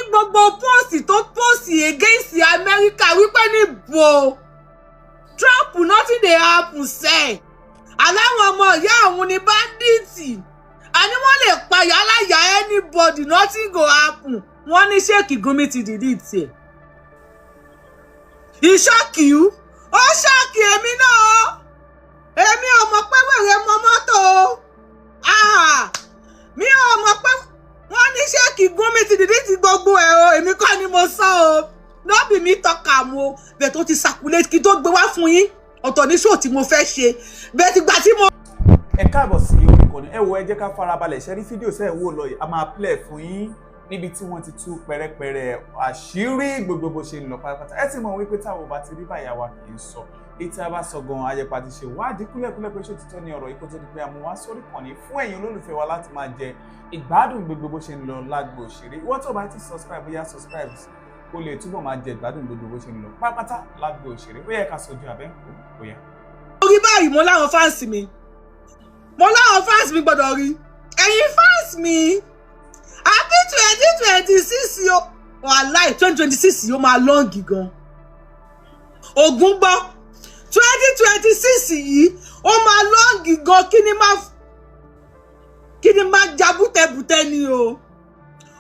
Gbogbo post tó post against America wípé ní bo Trump, nothing dey happen sẹ́. Aláwọn ọmọ ìyá òun ní bandit, àní wọ́n lè pa yálàyà anybody, nothing go happen. Wọ́n ní Sheikh Gumi ti delete ẹ̀. E shock you? Ó shock èmi náà. Èmi ò mọ̀ pé wèrè mọ mọ́tò o. Mi ò mọ̀ pé wọ́n ní Sheikh Gumi ti delete gbogbo ẹ̀ o. Èmi kọ́ ni mo sọ o, no be me talk am o. Bẹ́ẹ̀ tó ti circulate kí tó gbé wá fún yín, ọ̀tọ̀ ní show tí mo fẹ́ ṣe bẹ́ẹ̀ ti gbà tí mo. Ẹ káàbọ̀ sí orí ìkànnì. Ẹ wo, ẹ jẹ́ ká farabalẹ̀ ṣe rí fídíò sẹ́ẹ̀ wò lọ yìí. A máa play fún yín níbi tí wọ́n ti tú pẹ̀rẹ̀pẹ̀rẹ̀ àṣírí gbogbo bó ṣe ń lọ pátápátá. Ẹ ti mọ̀ wípé táwọn ò bá ti rí báyà wa kì í sọ èyí tí a bá sọ gan, ayẹpa ti ṣe wádìí kúlẹ̀kúlẹ̀ pé ṣé òtítọ́ ni ọ̀rọ̀ yìí, kó tó di pé a mú wá sórí ìkànnì fún ẹ̀yin olólùfẹ́ wa láti máa jẹ ìgbádùn gbogbo bó ṣe ń lọ lágbo òṣèré. Ìwọ́n tó bá ti subscribe, bóyá subscribe kó lè túbọ̀ máa jẹ ìgbádùn gbogbo bó ṣe ń lọ pátápátá lágbo òṣèré. Ó yẹ ká sojú abẹ́ ń kó bóyá. Orí báyìí, mo láwọn fans mi, mo láwọn fans mi gbọ́dọ̀ rí. Ẹ̀yin fans mi, happy 2026 o. Wàláì, 2026 yóò máa long gan. Ògún gbọ́, 2026 yìí ó máa long gan. Kí ni máa ja bútẹ́bútẹ́ ni o.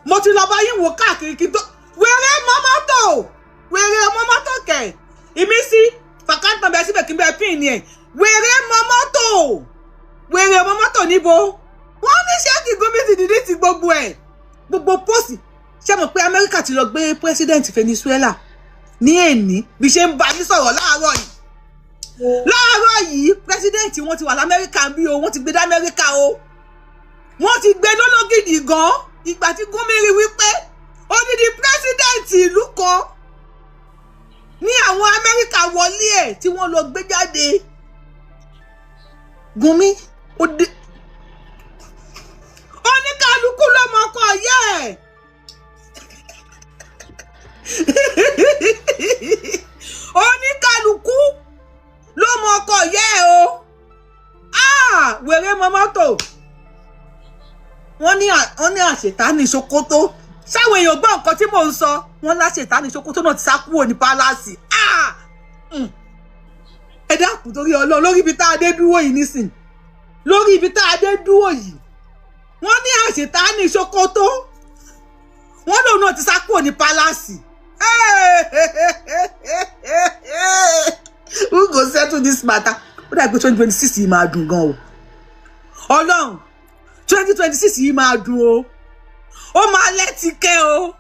Mo ti lọ bá yín wò káàkiri kí n tó. Wèrè mọ́ mọ́tò, wèrè mọ́ mọ́tò kẹ̀. Ìmísí fàkántàn bẹ́ẹ̀ síbẹ̀ kí n bẹ́ẹ̀ pín ní ẹ̀. Wèrè mọ́ mọ́tò, wèrè mọ́ mọ́tò níbo? Wọ́n ní Sheikh Gumi ti delete gbogbo ẹ̀, gbogbo post. Ṣé mọ̀ pé Amẹ́ríkà ti lọ gbé president Venezuela ní èní bí ṣe ń bá yín sọ̀rọ̀ láàárọ̀ yìí? Láàárọ̀ yìí, president wọn ti wà lamẹ́ríkà bí o. Wọ́n ti gbé dé Amẹ́ríkà o, wọ́n ti gbé lólógìdì gan. Ìgbà tí Gumi rí wípé odidi president ìlú kan ní àwọn Amẹ́ríkà wọlé ẹ̀ tí wọ́n lọ gbé jáde, Gumi ó dé. Oníkálukú ló mọ ọkọ yẹ ẹ̀. Oníkálukú ló mọ ọkọ yẹ ẹ̀ o. Ah, wèrè mọ mọ́tò. Wọ́n ní àṣetánì Sokoto. Sáwọn èèyàn gbọ́ nǹkan tí mò ń sọ? Wọ́n láṣetánì Sokoto náà ti sá kúrò ní palace. Ah! Ẹ dákun, torí Ọlọ́run, lórí ibi tá a dé dúró yìí nísìn, lórí ibi tá a dé dúró yìí, wọ́n ní àṣetánì Sokoto, wọ́n lòun náà ti sá kúrò ní palace. Who go settle this matter? Ó dàgbé, 2026 yìí máa dùn gan o. Ọlọ́run, 2026 yìí máa dùn o, ó máa lẹ́tìkẹ́ o.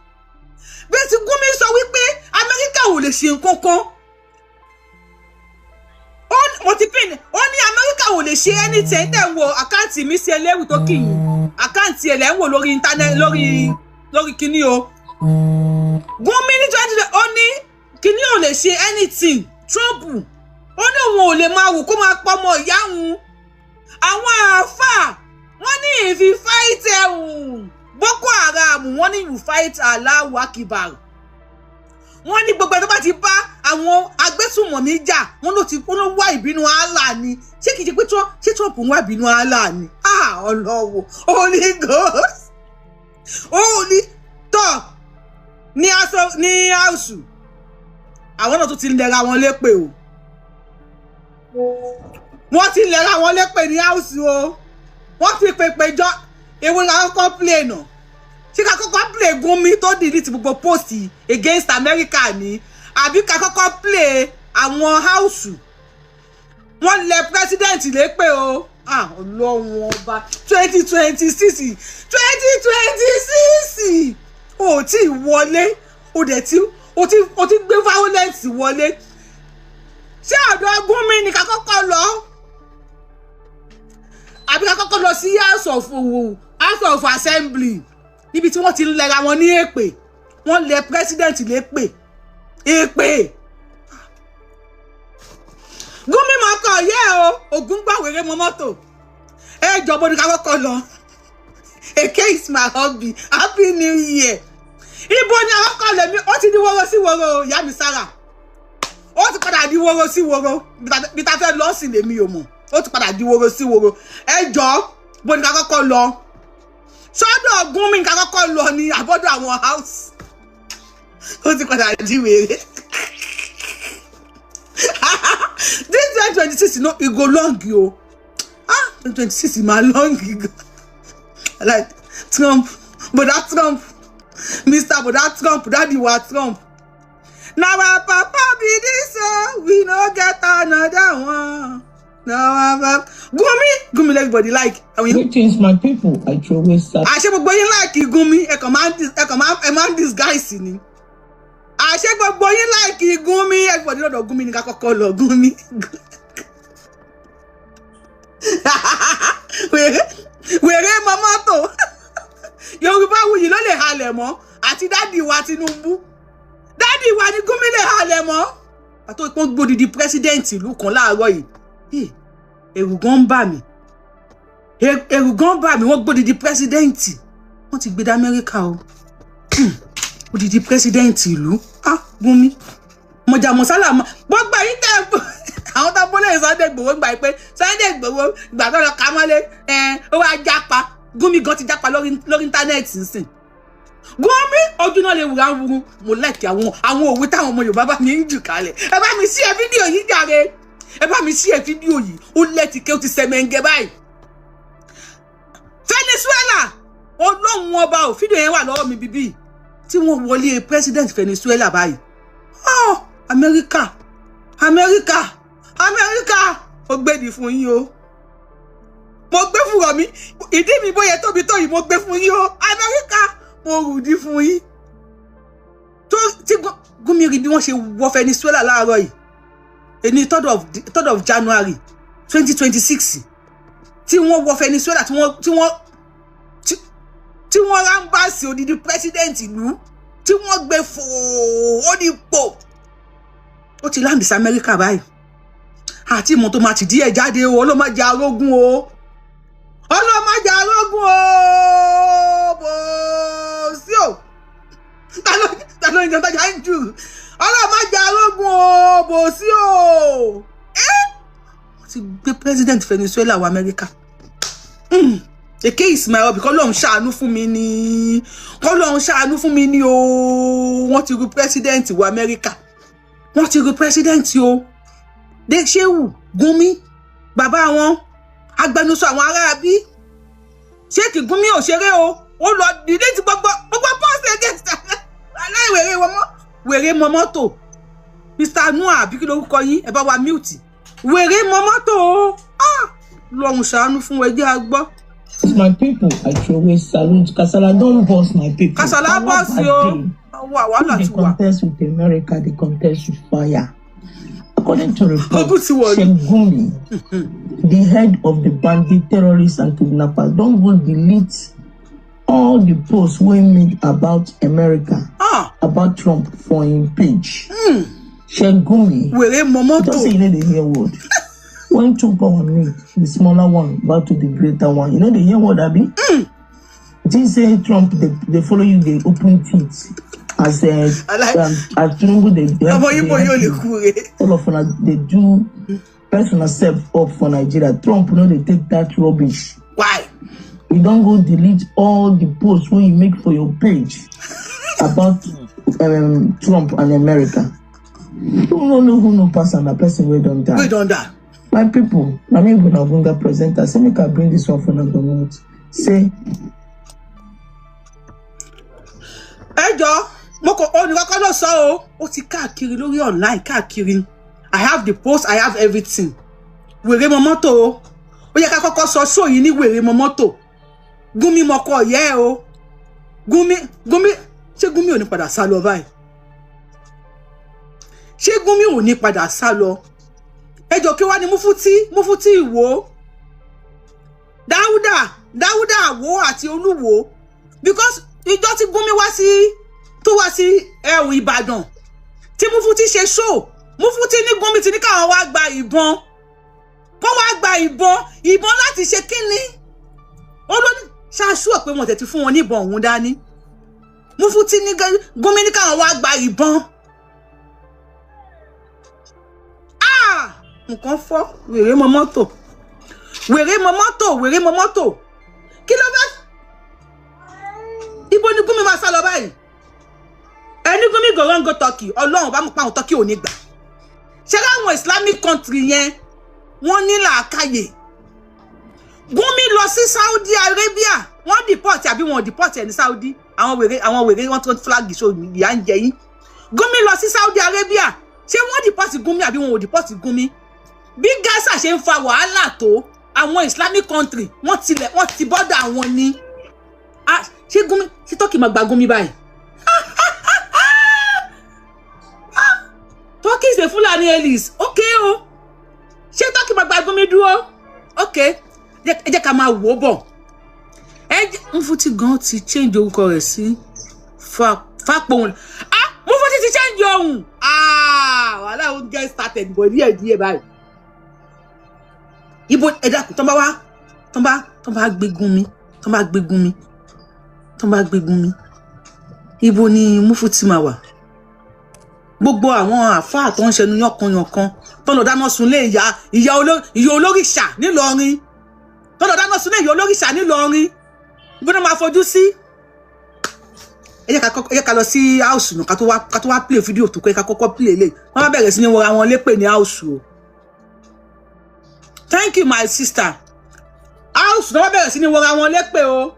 Bí ti Gumi sọ wípé Amẹ́ríkà ò lè ṣe nǹkan kan, mo ti pin. Ó ní Amẹ́ríkà ò lè ṣe anything. Tẹ̀ ń wo account mi sí ẹlẹ́wù tó kì í account ẹ̀ lẹ́ ń wò lórí internet, lórí kíní o. Gumi ní twenty, ó ní kíní ò lè ṣe anything. Trump, ó ní òun ò lè máa wò kó máa pọmọ ìyá òun. Àwọn àáfàá, wọ́n ní if you fight Boko Haram, wọ́n ní you fight Allahu Akbar. Wọ́n ní gbogbo ẹ̀ tó bá ti bá àwọn agbésùmọ̀mí jà, wọ́n ló ti wọ́n ló wá ìbínú Allah ni. Ṣé kìí ṣe pé ṣé Trump ń wá ìbínú Allah ni? Ah, ọlọ́wọ́, Holy Ghost, Holy tọ́ ní aṣọ ní house. Àwọn náà tún ti ń lẹ́ra wọn lépè o. Wọ́n ti ń lẹ́ra wọn lépè ní house o. Wọ́n ti pèpè jọ. Èwo ni ká kọ́kọ́ play nà? Ṣé ká kọ́kọ́ play Gumi tó delete gbogbo post against America ni, àbí ká kọ́kọ́ play àwọn house? Wọ́n lẹ president lépè o. Ah, ọlọ́run ọba, 2026, 2026 o tí ì wọlé, o dẹ̀ tí o ti gbé violence wọlé. Ṣé ọ̀dọ̀ Gumi ni ká kọ́kọ́ lọ, àbí ká kọ́kọ́ lọ sí House of Assembly níbi tí wọ́n ti ń lẹ́ra wọn ní èpè? Wọ́n lẹ president lépè, èpè. Gumi mọ̀ ọkọ̀ yẹ́ o. Ògún gbàwéré mọ mọ́tò. Ẹ jọ̀bọ́ ni ká kọ́kọ́ lọ. Èké is my hobby. Happy New Year. Ibo ni àkọ́kọ́ lèmi? Ó ti di woro sí woro, ìyá mi Sára. Ó ti padà di woro sí woro. Bí ta fẹ́ lọ sí lèmi ò mọ̀. Ó ti padà di woro sí woro. Ẹ jọ, bó ni ká kọ́kọ́ lọ? Sọ́dọ̀ Gumi ní ká kọ́kọ́ lọ ni, àbọ́dọ̀ àwọn house? Ó ti padà di wèrè. This 2026, no, e go long o. Ah, 2026 ma long gan. Like Trump, Boda Trump, Mr. Boda Trump, Daddy wa Trump. Na our papa be this o, we no get another one. Na our papa. Gumi, Gumi, everybody like. Àwọn èèyàn Greetings, my people. I throw away àṣé gbogbo yín like Gumi, ẹ kàn máa ń ẹ máa ń disguise ni. Àṣé gbogbo yín like Gumi, everybody lọ́dọ̀ Gumi ní ká kọ́kọ́ lọ Gumi. Wèrè wèrè mọ mọ́tò. Yorùbá wuyì ló lè halẹ̀ mọ́ àti daddy wa Tinubu. Daddy wa ni Gumi lè halẹ̀ mọ́. Àtó ìpọ́n gbódìdí president ìlú kan láàárọ̀ yìí. Ẹ̀rù gan ń bà mí. Ẹ̀rù gan bà mí, wọ́n gbódìdí president. Wọ́n ti gbé dé Amẹ́ríkà o. Odidi president ìlú. Ah, Gumi. Mọ̀jà mọ̀sálà mọ̀. Gbogbo ẹ̀yin tẹ́ àwọn tó bọ́lẹ̀ Sunday Igboho gbà pé Sunday Igboho gbà tó lọ ká mọ́lé ẹ̀ ó wá jápa. Gumi gan ti jápa lórí íńtánẹ́ẹ̀tì nsìn. Gumi ojú náà lè wúra wúru. Mo like àwọn òwe táwọn ọmọ Yorùbá bá mi ń jù kalẹ̀. Ẹ bá mi share fídíò yìí jàre. Ẹ bá mi share fídíò yìí. Ó lẹ́tìkẹ́, ó ti sẹ̀mẹ̀ǹgẹ̀ báyìí. Venezuela, Ọlọ́run ọba ò, fídíò yẹn wà lọ́wọ́ mi bíbí tí wọ́n wọlé president Venezuela báyìí. Oh, Amẹ́ríkà, Amẹ́ríkà, Amẹ́ríkà, ó gbèdì fún yín o. Mo gbé fúnra mi, ìdí mi bóyá tóbi tó yìí, mo gbé fún yín o. Amẹ́ríkà, mo rùdí fún yín. Tó tí Gumi rí bí wọ́n ṣe wọ Venezuela láàárọ̀ yìí. Èní 3rd of January 2026 tí wọ́n wọ Venezuela, tí wọ́n rámbàsì odidi president ìlú tí wọ́n gbé fòó, ó ní pò ó ti land sí Amẹ́ríkà báyìí. Àti ìmọ̀ tó máa ti díẹ̀ jáde o. Ọlọ́mọdé arógún o, ọlọ́mọdé arógún o, bò sí o. Ta ló ń jẹun tájà ń jù? Ọlọ́mọdé arógún o, bò sí o. Wọ́n ti gbé president Venezuela wọ Amẹ́ríkà. Èké Ismail Obi, kọ́ lóun ṣàánú fún mi ní, kọ́ lóun ṣàánú fún mi ní o. Wọ́n ti ru president wọ Amẹ́ríkà, wọ́n ti ru president o. De Shehu Gumi, bàbá wọn, agbẹnusọ àwọn aráabí, Sheikh Gumi ò ṣeré o. Ó lọ delete gbogbo post against aláìwèrè wọn mọ́. Wèrè mọ mọ́tò, Mr Noah, àbí kí lorúkọ yín? Ẹ bá wa mute. Wèrè mọ mọ́tò o. Ah, lọ́hùn ṣàánú fún ẹjẹ́ agbọ́. My people, I throw away salute. Kasala don burst, my people. Kasala burst o. Wà wàhálà They ti wà. contest with America, they contest with fire. According to Ogun reports, ti wọ̀ ni. Sheikh Gumi, the head of the bandit, terrorists and kidnappers, don go delete all the posts wey made about America, Ah, about Trump for im page. Sheikh Gumi, wèrè mọ mọ́tò. just say you no dey hear word. When two power meet, the smaller one bow to the greater one. You no dey hear word, abi? You think say Trump dey follow you dey open teeth as as Tinubu dey help Ọmọ Ibo dey yóò help lè you. kú re. All of una dey do person sef up for Nigeria. Trump no dey take that rubbish. Why? You don go delete all the posts wey you make for your page about Trump and America. Who no know who no pass am na person wey don die. Wey don die. My people, na me be una ogbonge presenter. Say make I bring this one for una domot. Say Ẹ jọ, mo kò olùkọ́kọ́ ló sọ o. Ó ti káàkiri lórí online káàkiri. I have the post, I have everything. Wèrè mọ mọ́tò o. Ó yẹ ká kọ́kọ́ sọ show yìí ní wèrè mọ mọ́tò. Gumi mọkọ yẹ o. Gumi, Gumi, ṣé Gumi ò ní padà sá lọ báyìí? Ṣé Gumi ò ní padà sá lọ? Ẹ jọ, kí wá ní Mufuti Ìwó, Dáúdà, Dáúdà Àwó àti Olúwo, because ìjọ tí Gumi wá sí, tó wá sí ẹrù Ìbàdàn tí Mufuti ṣe show, Mufuti ní Gumi ti ní káwọn wá gba ìbọn, kó wá gba ìbọn. Ìbọn láti ṣe kínní? Ó ló ní ṣáṣú ọ̀ pé wọ́n tẹ̀ ti fún wọn ní ìbọn òun dání. Mufuti ní Gumi ní káwọn wá gba ìbọn. Ah, nǹkan fọ́. Wèrè mọ mọ́tò, wèrè mọ mọ́tò, wèrè mọ mọ́tò. Kí ló fẹ́? Ibo ni Gumi máa sá lọ báyìí? Ẹni Gumi go go run go Turkey. Ọlọ́run bá mú pa àwọn Turkey ò ní gbà. Ṣé láwọn Islamic country yẹn wọ́n ní làákàyè? Gumi lọ sí Saudi Arabia, wọ́n deport àbí wọ́n deport ẹ̀ ní Saudi? Àwọn wèrè, àwọn wèrè, wọ́n tún flag so ìyà ń jẹ yín. Gumi lọ sí Saudi Arabia, ṣé wọ́n deport Gumi àbí wọn ò deport Gumi? Bí Gaza ṣe ń fa wàhálà tó, àwọn Islamic country wọ́n tilẹ̀, wọ́n ti bọ́dà àwọn ni. Ah, ṣé Gumi, ṣé Turkey máa gba Gumi báyìí? Turkey is a Fulani elite, okay o. Ṣé Turkey máa gba Gumi dúró? Okay, ẹ jẹ́ ká máa wò ó bọ̀. Ẹ jẹ́ Mufti gan ti change orúkọ rẹ̀ sí Fápòhùn. Ah, Mufti ti change ohùn. Ah, wàhálà ó get started bọ̀ díẹ̀ díẹ̀ báyìí. Ibo ẹ dákun, tán bá wá, tán bá gbégun mi, tán bá gbégun mi, tán bá gbégun mi, ibo ni Mufti máa wà? Gbogbo àwọn àáfàá tó ń ṣẹnu yánkanyànkan, tó lọ dáná sunlé ìyá olórìṣà nílọrin, tó lọ dáná sunlé ìyá olórìṣà nílọrin, ibo náà máa fojú sí? Ẹ jẹ́ ká lọ sí house nù, ká tó wá play fídíò tó kọ́. Ẹ ká kọ́kọ́ play lè wọ́n bá bẹ̀rẹ̀ sí ní wọra wọn lépè ní house o. Thank you, my sister. House náà wọ́n bẹ̀rẹ̀ sí ní wọra wọn lépè o.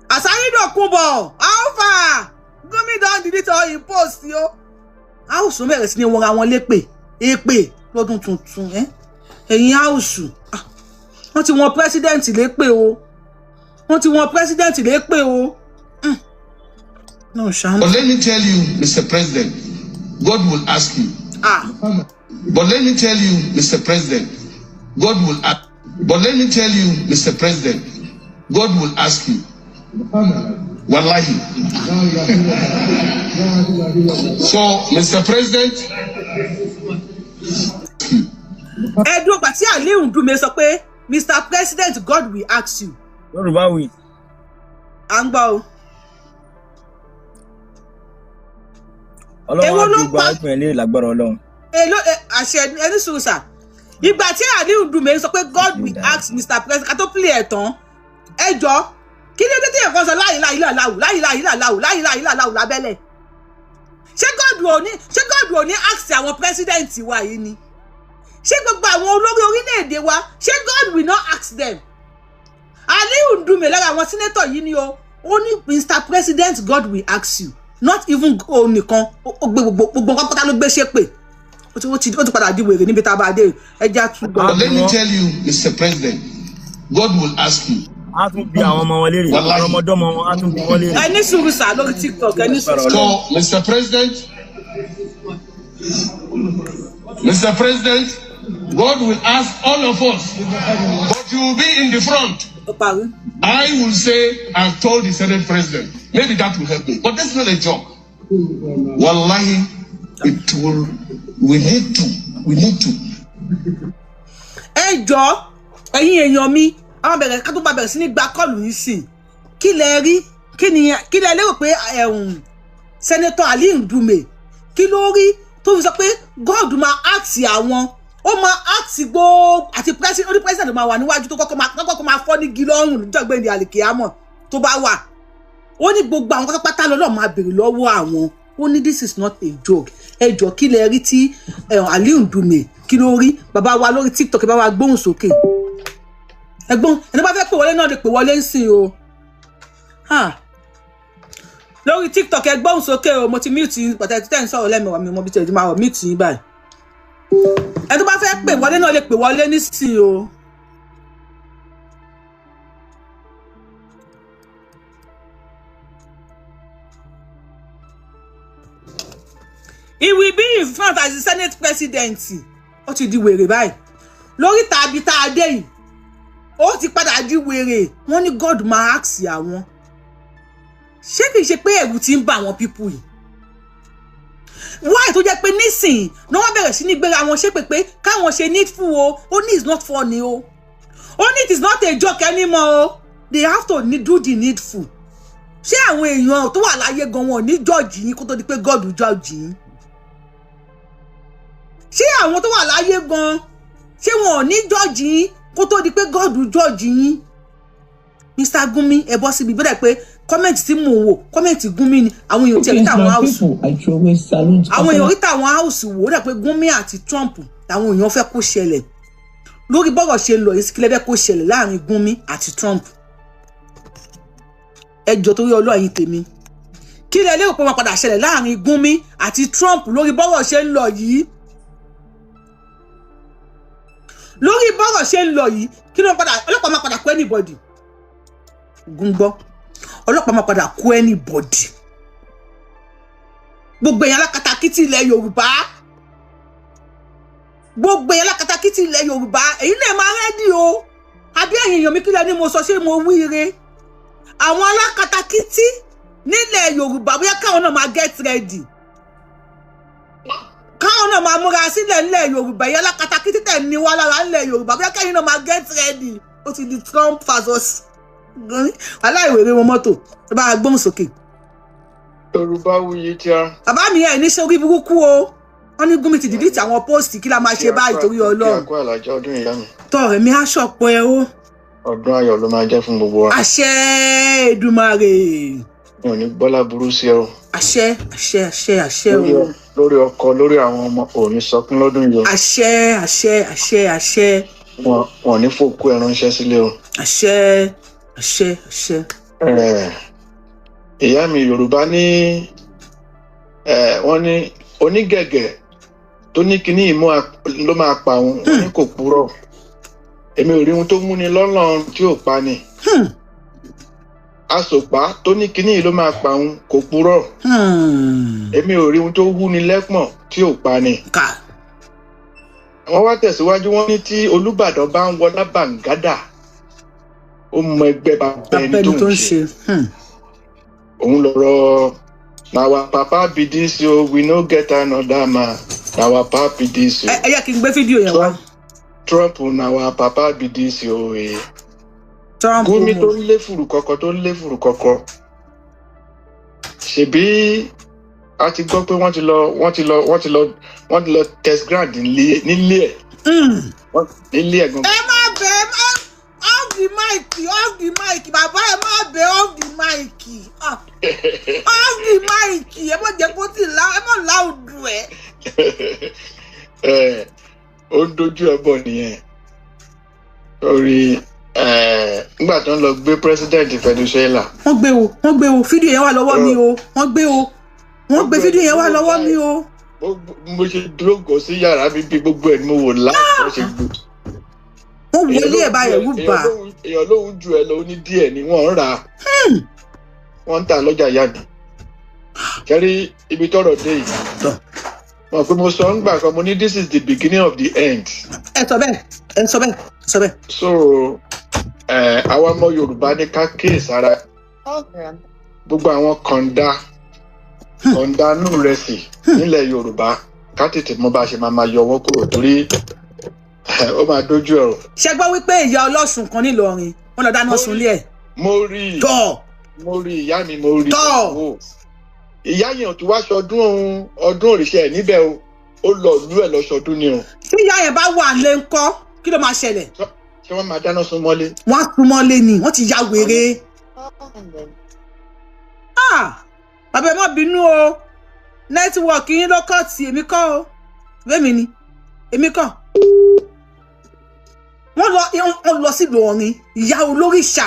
Àsáyídọ̀kúnbọ̀ alpha, Gumi don delete all him post o. House náà bẹ̀rẹ̀ sí ní wọra wọn lépè, èpè lọ́dún tuntun. Ẹ́ ẹ̀yin house, wọ́n ti wọn president lépè o, wọ́n ti wọn president lépè o. No, ṣàánú. But let me tell you, Mr. President, God will ask you. Ah. But let me tell you, Mr. President, God will ask. But let me tell you, Mr. President, God will ask you. Wallahi. So, Mr. President, Ẹdùn ọgbà tí Aliu Ndume sọ pé, "Mr. President, God will ask you." Yorùbá wí. À ń gbọ́ o. Ọlọ́run Èwo á ló bí gbogbo pa- àwọn ìpínlẹ̀ lè lágbára Ọlọ́run. Èló àṣẹ. Ẹni sùúrù sà. Ìgbà tí Aliu Ndume sọ pé God will ask Mr. President, ká tó play ẹ̀ tán, ẹ jọ, kí ló dé tí ẹ̀kan sọ láyìí láyìí láwù, láyìí láyìí láwù, láyìí láyìí láwù lábẹ́lẹ̀? Ṣé God ò ní ask àwọn president wa yìí ni? Ṣé gbogbo àwọn olórí orílẹ̀-èdè wa, ṣé God will not ask them? Aliu Ndume lára àwọn senator yìí ni o. Ó ní, "Mr. President, God will ask you." Not even òun nìkan, ó gbé gbogbo nǹkan pátá ló gbé ṣépè. Ó ti padà di wèrè níbi tá a bá dé. Ẹja tún gbọ́. But let me tell you, Mr. President, God will ask you. Á tún bí àwọn ọmọ wọn léèrè. Wàláhì. Àwọn ọmọdọ́mọ wọn, á tún bí wọn léèrè. Ẹ ní sùúrù sà lórí TikTok, ẹ ní sùúrù. So, Mr. President, Mr. President, God will ask all of us, but you will be in the front. Ó parí. I will say, I've told the Senate President. Maybe that will help me. But that's not a joke. Wallahi, it will, we need to, we need to. Ẹ jọ, ẹ̀yin èèyàn mi, àwọn bẹ̀rẹ̀ ká tó bá bẹ̀rẹ̀ sí ní gba call yìí sìn, kí lẹ rí? Kí ni, kí lẹ lérò pé ẹ̀hún Senator Ali Ndume, kí ló rí tó fi sọ pé God máa ask àwọn, ó máa ask gbogbo àti president, ó ní president máa wà níwájú, tó kọ́kọ́ máa fọ́ nígi lọ́rùn níjọ́gbé ní àlìkèámọ̀ tó bá wà? Ó ní gbogbo àwọn pátápátá lọ́lọ́ máa béèrè lọ́wọ́ àwọn. Ó ní this is not a joke. Ẹ jọ, kí lẹ rí tí Ali Ndume, kí ló rí? Bàbá wa lórí TikTok, ẹ bá wa gbóhùn sókè. Ẹ̀gbọ́n, ẹni bá fẹ́ pè wọlé náà lè pè wọlé ń sìn o. Ah. Lórí TikTok, ẹ gbóhùn sókè o. Mo ti mute yín pàtàkì tẹ́ ń sọ̀rọ̀ lẹ́mẹ̀wá mi, mo bí tẹ̀lé máa wọ̀ mute yín báyìí. Ẹni tó bá fẹ́ pè wọlé náà lè pè wọlé nísìn o. He will be in front as the Senate President. Ó ti di wèrè báyìí lórí tàbí tá a dé yìí, ó ti padà di wèrè. Wọ́n ní God máa ask àwọn. Ṣé kìí ṣe pé ẹ̀rù ti ń bà àwọn people yìí? Why tó jẹ́ pé nísìnyí ni wọ́n bẹ̀rẹ̀ sí ní gbéra wọn ṣépè pé káwọn ṣe needful o? Ó ní it's not funny o. Ó ní it is not a joke anymore o. They have to do the needful. Ṣé àwọn èèyàn tó wà láyé gan wọn ò ní judge yín kó tó di pé God judge yín? Ṣé àwọn tó wà láyé gan, ṣé wọn ò ní judge yín kó tó di pé God judge yín? Mr. Gumi, ẹ bọ́ síbi bẹ́ẹ̀ pé comment tí mò ń wò, comment Gumi ni. Àwọn èèyàn tiẹ̀ rí tàwọn My house people, I throw away salute. Àwọn èèyàn rí tàwọn house wò ó dà pé Gumi àti Trump làwọn èèyàn fẹ́ kó ṣẹlẹ̀. Lórí bọ́rọ̀ ṣe lọ yìí, kílẹ̀ fẹ́ kó ṣẹlẹ̀ láàrin Gumi àti Trump? Ẹ jọ̀ọ́, torí Ọlọ́run yìí tèmi, kí lẹ lérò pé wọ́n padà ṣẹlẹ̀ láàrin Gumi àti Trump lórí bọ́rọ̀ ṣe ń lọ yìí? Lórí bọ́rọ̀ ṣe ń lọ yìí, kí ló ń padà? Ọlọ́pàá máa padà kó anybody gúngbọ́, ọlọ́pàá máa padà kó anybody. Gbogbo èèyàn alákatakítí ilẹ̀ Yorùbá, gbogbo èèyàn alákatakítí ilẹ̀ Yorùbá, èyí náà máa ready o. Àbí ẹ̀yin èèyàn mi, kílẹ̀ ni mo sọ? Ṣé mo wí ire? Àwọn alákatakítí nílẹ̀ Yorùbá, bóyá káwọn náà máa get ready, káwọn náà máa múra sílẹ̀ nílẹ̀ Yorùbá. Èyí alákatakítí tẹ̀ ní wá lára nílẹ̀ Yorùbá, bóyá kẹ́yìn náà máa get ready. Ó ti di Trump versus aláìwèrè wọn. Mọ́tò ẹ bá gbóhùn sókè. Yorùbá wuyi tí a. Bàbá mi, ẹ̀ ní ṣe orí burúkú o. Wọ́n ní Gumi ti delete àwọn post. Kí la máa ṣe báyìí, torí Ọlọ́run? Kí a kó àlàjá ọdún, ìyá mi. Tọ́ ẹ̀mí aṣọ̀pọ̀ ẹ o. Ọdún ayọ̀ ló máa jẹ́ fún gbogbo wa. Àṣẹ Èdùmàrè. Mi ò ní gbọ́lá burú sí ẹ o. Àṣẹ, àṣẹ, àṣẹ, àṣẹ o. Lórí ọkọ, lórí àwọn ọmọ, ò ní sọkún lọ́dún yìí o. Àṣẹ, àṣẹ, àṣẹ, àṣẹ. Wọn ò ní fòkú ẹ ránṣẹ́ sílé o. Àṣẹ, àṣẹ, àṣẹ. Ìyá mi, Yorùbá ní wọ́n ní onígẹ̀gẹ̀ tó ní kinní ìmú ló máa pa òun, wọ́n ní kò purọ́. Èmi ò rí ohun tó múni lọ́nà tí ò pa ni. Asòpá tó ní kinní yìí ló máa pa òun, kò purọ́. Èmi ò rí ohun tó wúni lẹ́pọ̀n tí ò pa ni. Wọ́n wá tẹ̀síwájú, wọ́n ní tí Olúbàdàn bá ń wọlá bàǹgádà, ó mọ ẹgbẹ́ bàbá ẹni tó ń ṣe. Òun lọ̀rọ̀ na our papa be this o, we no get another man, na our papa be this o. Ẹ yẹ kí n gbé fídíò yẹn wá. Trump, na our papa be this o. Trump. Gumi tó ń lé fùrù kọkọ, tó ń lé fùrù kọkọ, ṣebí a ti gbọ́ pé wọ́n ti lọ test ground nílé ẹ̀, nílé ẹ̀ gangan. Ẹ má bẹ ẹ má off the mic, off the mic. Bàbá, ẹ má bẹ off the mic. Ah, off the mic. Ẹ má jẹ́ kó tì lá, ẹ má láòdù ẹ. Ẹ ó ń dojú ẹ bọ̀ nìyẹn lórí ẹ nígbà tó ń lọ gbé president Venezuela. Wọ́n gbé o, wọ́n gbé o. Fídíò yẹn wà lọ́wọ́ mi o. Wọ́n gbé o, wọ́n gbé. Fídíò yẹn wà lọ́wọ́ mi o. Mo ṣe dúró gò sí yàrá mi, bí gbogbo ẹ̀ ni mo wò láì wọ́n ṣe gbé. Wọ́n wọlé ẹ̀ báyẹ̀ wú bà. Èèyàn lóhun ju ẹ lọ, ó ní díẹ̀ ni wọ́n ń rà á, wọ́n ń tà lọ́jà yá mi. Kẹ́rí ibi tọ́rọ̀ dé yìí, mo pé mo sọ ń gbà kan, mo ní this is the beginning of the end. Ẹ sọ bẹ́ẹ̀, ẹ sọ bẹ́ẹ̀, ẹ sọ bẹ́ẹ̀. So àwa ọmọ Yorùbá ní ká kíyèsára. Gbogbo àwọn kọ̀ǹda kọ̀ǹda nù rẹ̀ sí nílẹ̀ Yorùbá, ká tètè mọ bá a ṣe máa máa yọ wọ́n kúrò, torí ó máa dójú ẹ̀rọ. Ṣe gbọ́ wípé ìyá ọlọ́sùn kan nílọrin, wọ́n lọ dáná sunlé ẹ̀? Mo rí i. Tọ́. Mo rí ìyá mi, mo rí i. Tọ́. Ìyá yẹn ò tún wá ṣọdún ọdún òrìṣà ẹ̀ níbẹ̀ o, ó lọ ìlú ẹ̀ lọ ṣọdún ni o. Tí ìyá yẹn bá wà lé ńkọ́, kí ló máa ṣẹlẹ̀? Ṣé wọ́n máa dáná sun mọ́lé? Wọ́n á sun mọ́lé ni, wọ́n ti ya wèrè. Ah, bàbá, ẹ má bínú o, network yín ló kọ́ tì, èmi kọ́ o, bẹ́ẹ̀ ni èmi kọ́. Wọ́n lọ sí Ìlọrin, ìyá olóríṣà,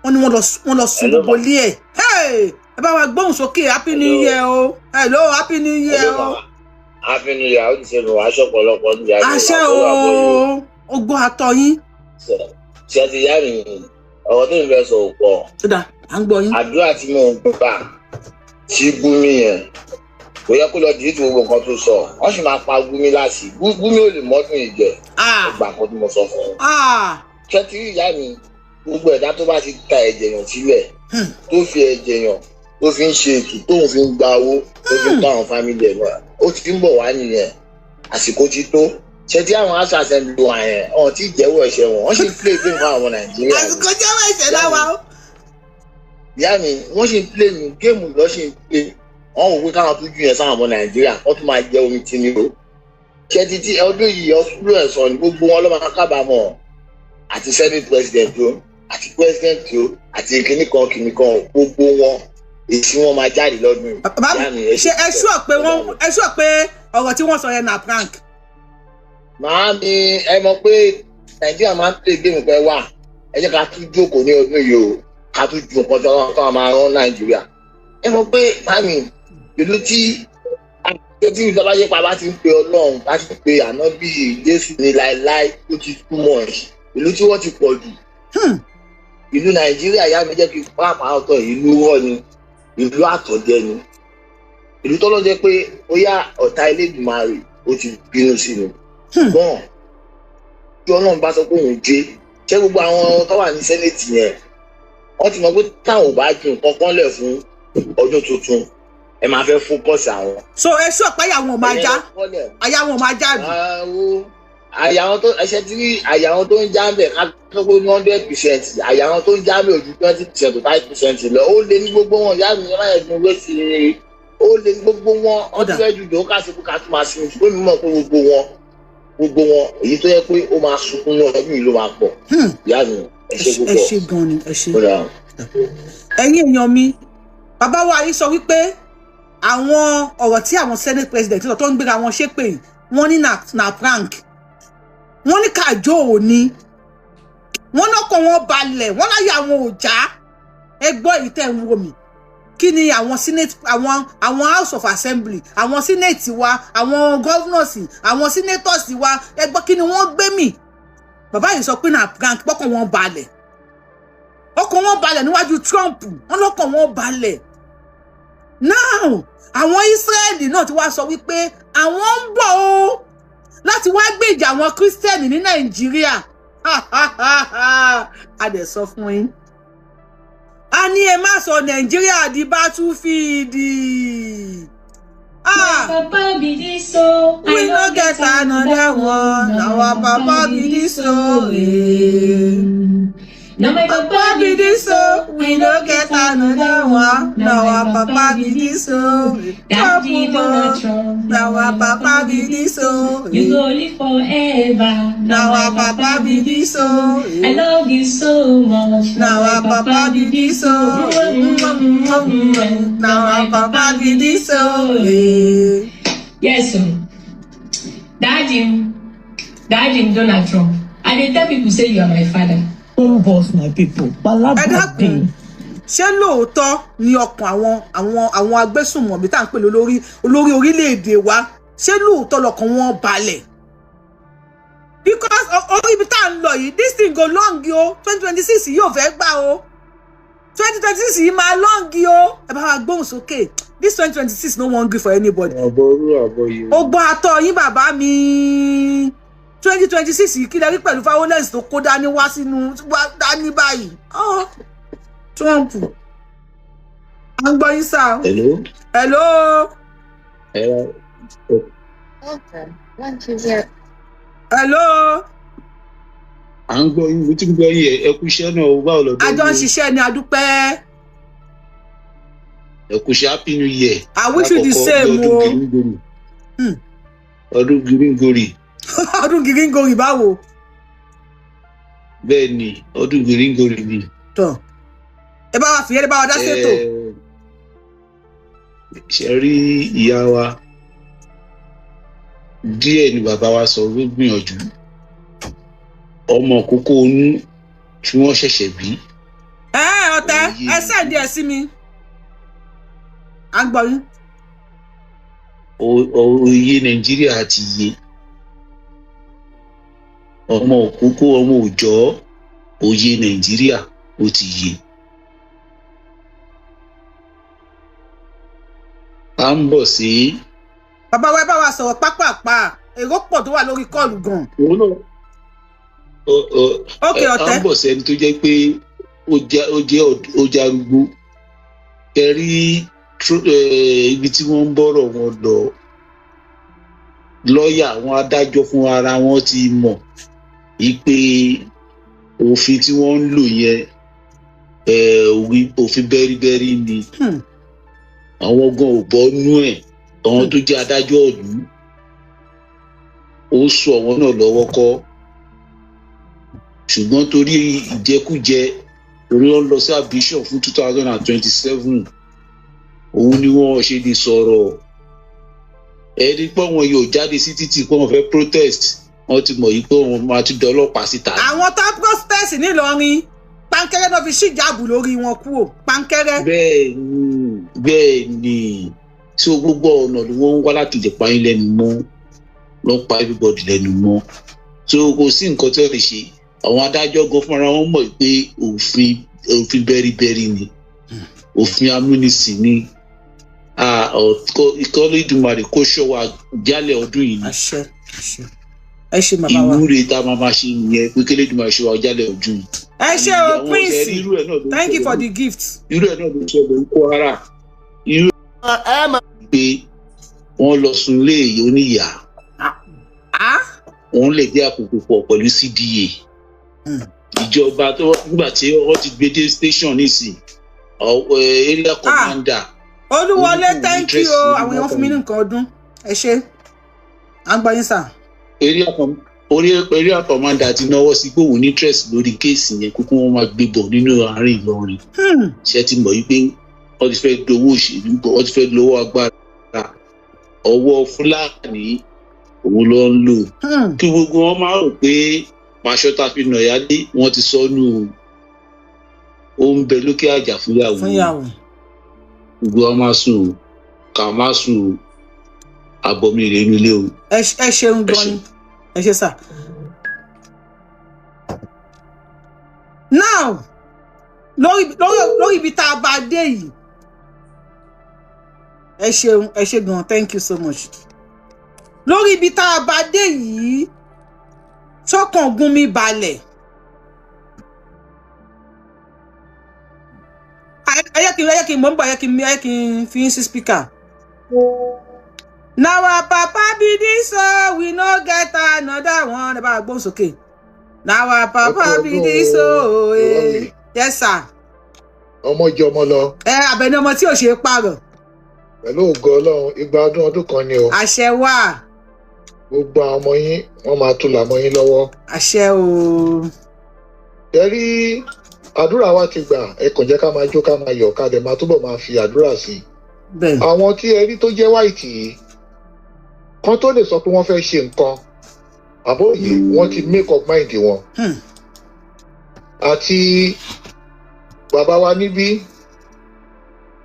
wọ́n ní wọ́n lọ sun gbogbo ilé ẹ̀. Hey, ẹ bá wa gbóhùn sókè. Happy new year o. Hello, happy new year o. Happy new year. Ó ti ṣe lò wá ṣọ̀pọ̀lọpọ̀ ní ìyá mi. Àṣẹ o, ogbó àtọ yín. Ṣé ti yá mi, ọ̀rọ̀ tó ń fẹ́ sọ ò pọ̀. Ó dà, à ń gbọ́ yín. Àdúrà tí mò ń gbà sí Gumi yẹn, kò yẹ kó lọ dìí tí gbogbo nǹkan tó sọ, wọ́n sì máa pa Gumi láti Gumi ò lè mọ́dún ìjẹ́ ìgbà kan tí mo sọ fún un. Ṣé ti rí ìyá mi, gbogbo ẹ̀dá tó bá ti ta ẹ̀jẹ̀ yàn sílẹ̀, tó fi ẹ̀jẹ̀ yàn, tó fi ń ṣe ètò, tóun fi ń gba owó, tó fi ń bá àwọn family ẹ̀ náà, ó ti ń bọ̀ wá nìyẹn. Àsìkò ti tó. Ṣé tí àwọn aṣọ àṣẹlù àyẹn ọ̀hún tí jẹ́wọ́ ẹ̀ṣẹ̀ wọn, wọ́n sì ń play game fún àwọn Nàìjíríà ni. Àsìkò jẹ́wọ́ ẹ̀ṣẹ̀ láwa o. Ìyá mi, wọ́n sì ń play ní game lọ́ sì ń play. Wọ́n wò pé káwọn tún jù yẹn sáwọn ọmọ Nàìjíríà, wọ́n tún máa jẹ omi tí ni o. Ṣé títí ọdún yìí, ọdún ẹ̀sán ni gbogbo wọn ló máa kábàámọ̀, àti senate president o. Àti president o, àti kinní kan kinní kan, gbogbo wọn, èsì wọn máa jáde lọ́dún yìí. Bàbá mi, ṣe ẹ sure pé wọ́n, ẹ sure pé ọ̀rọ̀ tí wọ́n sọ yẹn na prank? Màámi, ẹ mọ̀ pé Nàìjíríà máa ń play game pẹ́ wà. Ẹ jẹ́ ká tún jókòó ní ọdún yìí o, ká tún ju nǹkan tó wọn máa rán Nàìjíríà. Ẹ mọ̀ pé màámi, ìlú tí ìjọba yípa bá ti ń pe Ọlọ́run, bá ti ń pe ànábì Jésù ní láéláé, ó ti too much. Ìlú tí wọ́n ti pọ̀ jù. Ìlú Nàìjíríà, yá mi, jẹ́ kí pàápàá ọ̀tọ̀, ìlú rọ̀ ni, ìlú àtọ̀jẹ ni, ìlú tọ́lọ́ jẹ́ pé ó yá ọ̀tá Elédùmarè ó ti bínú sí ni. Ṣùgbọ́n tí Ọlọ́run bá sọ pé òun jẹ́, ṣé gbogbo àwọn tó wà ní Senate yẹn, wọ́n ti mọ̀ pé táwọn ò bá ju nǹkan kan lẹ̀ fún ọdún tuntun, ẹ máa fẹ́ focus àwọn. So ẹ sọ pé àyà wọn ò máa já, àyà wọn ò máa já bí? Àyà wọn tó ẹsẹ tí àyà wọn tó ń já bẹ̀, ká tó pé 100%, àyà wọn tó ń já bẹ̀ ojú 20% to 5% lọ. Ó lé ní gbogbo wọn, ìyá mi máa ń wé sí i, ó lé ní gbogbo wọn. Wọ́n ti fẹ́ ju ìdòwò káṣíkú ká tún máa sinmi, ṣùgbọ́n mi mọ̀ pé gbogbo wọn, èyí tó yẹ pé ó máa sunkún ní ọdún yìí ló máa pọ̀. Ìyá mi, ẹ ṣe púpọ̀. Ẹ ṣe gan ni, ẹ ṣe. Ẹ̀yin èèyàn mi, bàbá wa yìí sọ wípé àwọn ọ̀rọ̀ tí àwọn Senate president tó ń gbéra wọn ṣépè, wọ́n ní na prank, wọ́n ní kàjọ òní, wọ́n lọ́kọ̀ wọn balẹ̀, wọ́n láyé àwọn ò já. Ẹ gbọ́, èyí tẹ́ ń wò mí, kí ni àwọn senate, àwọn House of Assembly, àwọn senate wa, àwọn governors, àwọn senators wa, ẹ gbọ́, kí ni wọ́n gbé mì? Bàbá yìí sọ pé na prank, pọ́kàn wọn balẹ̀, ọkàn wọn balẹ̀ níwájú Trump, wọ́n lọ́kàn wọn balẹ̀. Now, àwọn Israẹli náà ti wá sọ wípé àwọn ń bọ̀ o láti wá gbèjà àwọn Christian ní Nàìjíríà. A dẹ̀ sọ fún yín, a ní ẹ má sọ Nàìjíríà di battlefield. Ah, papa be this so. We no get another one. Our papa be this so. Now my papa be this so. We no get another one. Now our papa be this so. Daddy Donald Trump. Now our papa be this so. You go live forever. Now our papa be this so. I love you so much. Now our papa be this so. Now our papa be this so. Yes, sir. Daddy, Daddy Donald Trump. I dey tell people say you are my father. Own boss, my people. Ẹ dákun, ṣé lóòótọ́ ni ọkàn àwọn agbésùnmọ̀mí tá à ń pè lórí olórí orílẹ̀-èdè wa, ṣé lóòótọ́ lọkàn wọn balẹ̀? Because orí ibi tá à ń lọ yìí, this thing go long o. 2026 yóò fẹ́ gbà o. 2026 yìí máa long o. Ẹ bá wa gbóhùn sókè. This 2026 no wan gree for anybody. Àbọ̀rú àbọ̀yè. Ó gbọ́ atọ́ yín, bàbá mi. 2026 yìí, kí lẹ rí pẹ̀lú violence tó kó dání wá sínú wá dání báyìí? Oh, Trump, à ń gbọ́ yín sá. Hello. Hello. Hello. Hello. À ń gbọ́ yín, mo ti ń gbọ́ yín. Ẹ kú iṣẹ́ náà o, báwo lọ́dọ̀? A jọ ń ṣiṣẹ́ ni, a dúpẹ́. Ẹ kú iṣẹ́, happy new year. I wish you the same o. Ọdún gíríngorì. Ọdún gíríngorì báwo? Bẹ́ẹ̀ ni, ọdún gíríngorì ni. Tọ, ẹ bá wa fìyẹ́, ẹ bá wa dá sétò. Ṣe rí ìyá wa, díẹ̀ ni bàbá wa sọ ló gbìyànjú. Ọmọ kókó onú tí wọ́n ṣẹ̀ṣẹ̀ bí. Ẹ ọtẹ, ẹ send ẹ sí mi, à ń gbọ́ yín. Oyè Nàìjíríà ti yé ọmọ òkókó, ọmọ òòjọ́, òye Nàìjíríà ó ti yé. À ń bọ̀ sí. Bàbá wa, ẹ bá wa sọ̀rọ̀ pápápá, èrò pọ̀ tó wà lórí call gan. Òun náà Ok, ọ̀tẹ̀. À ń bọ̀ sí ẹni tó jẹ́ pé ó jẹ́ arúgbó kẹrí ibi tí wọ́n ń bọ̀rọ̀ wọn lọ. Lọ́ọ̀yà, àwọn adájọ́ fún ara wọn ti mọ̀ pé òfin tí wọ́n ń lò yẹn, òfin bẹ́ríbẹ́rí ni. Àwọn gan ò bọ́ nú ẹ̀. Àwọn tó jẹ́ adájọ́ ìlú, ó sọ àwọn náà lọ́wọ́ kọ́. Ṣùgbọ́n torí ìjẹkújẹ, torí wọ́n lọ sí ambition fún 2027, òun ni wọ́n ṣe lè sọ̀rọ̀. Ẹni pé wọn yóò jáde sí títì pé wọ́n fẹ́ protest, wọ́n ti mọ̀ yìí pé wọ́n máa tún dọlọ́pàá síta. Àwọn tó protest nílọrin, pankẹ́rẹ́ náà fi ṣìjáàbù lórí wọn kúrò, pankẹ́rẹ́. Bẹ́ẹ̀ ni, tí gbogbo ọ̀nà ni wọ́n ń wá láti lè pa yín lẹ́nu mọ́, lọ́ pa everybody lẹ́nu mọ́. So kò sí nǹkan tí wọ́n lè ṣe. Àwọn adájọ́ gan fúnra wọn mọ̀ pé òfin bẹ́ríbẹ́rí ni, òfin amúnisìn ni. Ìkọ́lé Ìdùmarè kó ṣọ́ wa jálẹ̀ ọdún yìí ni. Àṣẹ, àṣẹ. Ẹ ṣe, bàbá wa. Ìwúre tá a máa ma ṣe nìyẹn, pé kí Elédùmarè ṣọ́ wa jálẹ̀ ọdún yìí. Ẹ ṣe o, Prince, thank you for the gift. Irú ẹ̀ náà ló ṣẹlẹ̀ ní Kwara, irú ẹ̀ pé wọ́n lọ sùn lé èyí oníyàá, wọ́n lè dé àkókò pọ̀ pẹ̀lú CDA ìjọba tó nígbà tí wọ́n ti gbé dé station nísìn, area commander. Olúwọlé, thank you o. Àwọn èèyàn fún mi ní nǹkan ọdún, ẹ ṣe, à ń gbọ́ yín sà. Area commander ti náwó sí pé òun ní interest lórí case yẹn, kókó wọn máa gbé bọ̀ nínú àárín Ìlọrin. Ṣé ti mọ̀ wípé wọ́n ti fẹ́ dowó òṣèlú bọ̀, wọ́n ti fẹ́ lówó agbára ọwọ́ Fúlàní, òun ló ń lò. Kí gbogbo wọn máa rò pé pàṣọ tá a fi nà yálé wọn ti sọnù, ó ń bẹ lókè àjà fúnyàwó. Gbogbo wọn máa sùn o, ká má sùn o, àbọ̀mí rẹ̀ nílé o. Ẹ ṣeun gan ni, ẹ ṣe sà. Now, lórí ibi tá a bá dé yìí, ẹ ṣeun, ẹ ṣe gan, thank you so much. Lórí ibi tá a bá dé yìí, sọ́kàn gún mi balẹ̀. Ẹ yẹ kí n mọ̀ ń bọ̀, ẹ yẹ kí n fi yín sí speaker. Na our papa be this o, we no get another one. Ẹ bá gbóhùn sókè. Na our papa be this o. Yes sir. Ọmọ jẹ ọmọ lọ. Ẹ Àbẹ̀ní, ọmọ tí ò ṣe é pààrọ̀. Pẹ̀lú ògo Ọlọ́run, igba ọdún ọdún kan ni o. Àṣẹ wà. Gbogbo àwọn ọmọ yín, wọ́n máa tún làmọ́ yín lọ́wọ́. Àṣẹ o. Ẹ rí, àdúrà wa ti gbà. Ẹ kàn jẹ́ ká máa jó, ká máa yọ̀, ká dẹ̀ máa túbọ̀ máa fi àdúrà sí i. Àwọn tí ẹ rí tó jẹ́ white yìí kan tó lè sọ pé wọ́n fẹ́ ṣe nǹkan àbóyè, wọ́n ti make up mind wọn. Àti bàbá wa níbí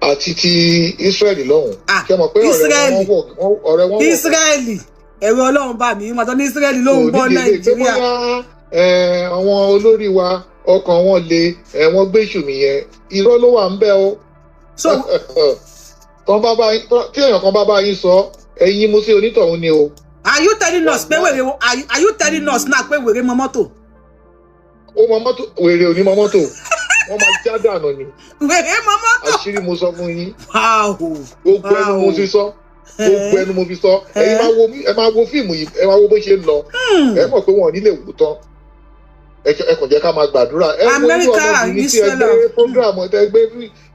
àti ti Israẹli lọ́hùn. Ṣé mọ̀ pé ọ̀rẹ́ wọn wọ̀, ọ̀rẹ́ wọn wọ̀. Israẹli, ẹ̀rọ Ọlọ́run bá mi màtọ́ ní Israẹli ló ń bọ̀ Nàìjíríà. Àwọn olórí wa, ọkàn wọn le, wọ́n gbé ìṣùmí yẹn, irọ́ ló wà ń bẹ̀ o. Tí èèyàn kan bá bá yín sọ, ẹ̀yin mú sí onítọ̀hún ni o. Are you telling us now pé wèrè mọ mọ́tò? Ó mọ mọ́tò, wèrè ò ní mọ mọ́tò, wọ́n máa já dànù ni. Wèrè mọ mọ́tò. Àṣírí mo sọ fún yín. Gbogbo ẹnu mo fi sọ, gbogbo ẹnu mo fi sọ. Ẹ̀yin máa wo, ẹ máa wo fíìmù yìí, ẹ máa wo bó ṣe ń lọ, ẹ mọ̀ pé wọn ò ní lè wò tán. Ẹ kàn jẹ́ ká máa gbàdúrà. Ẹ wo irú ọmọbìnrin tí ẹ gbé program, ẹ gbé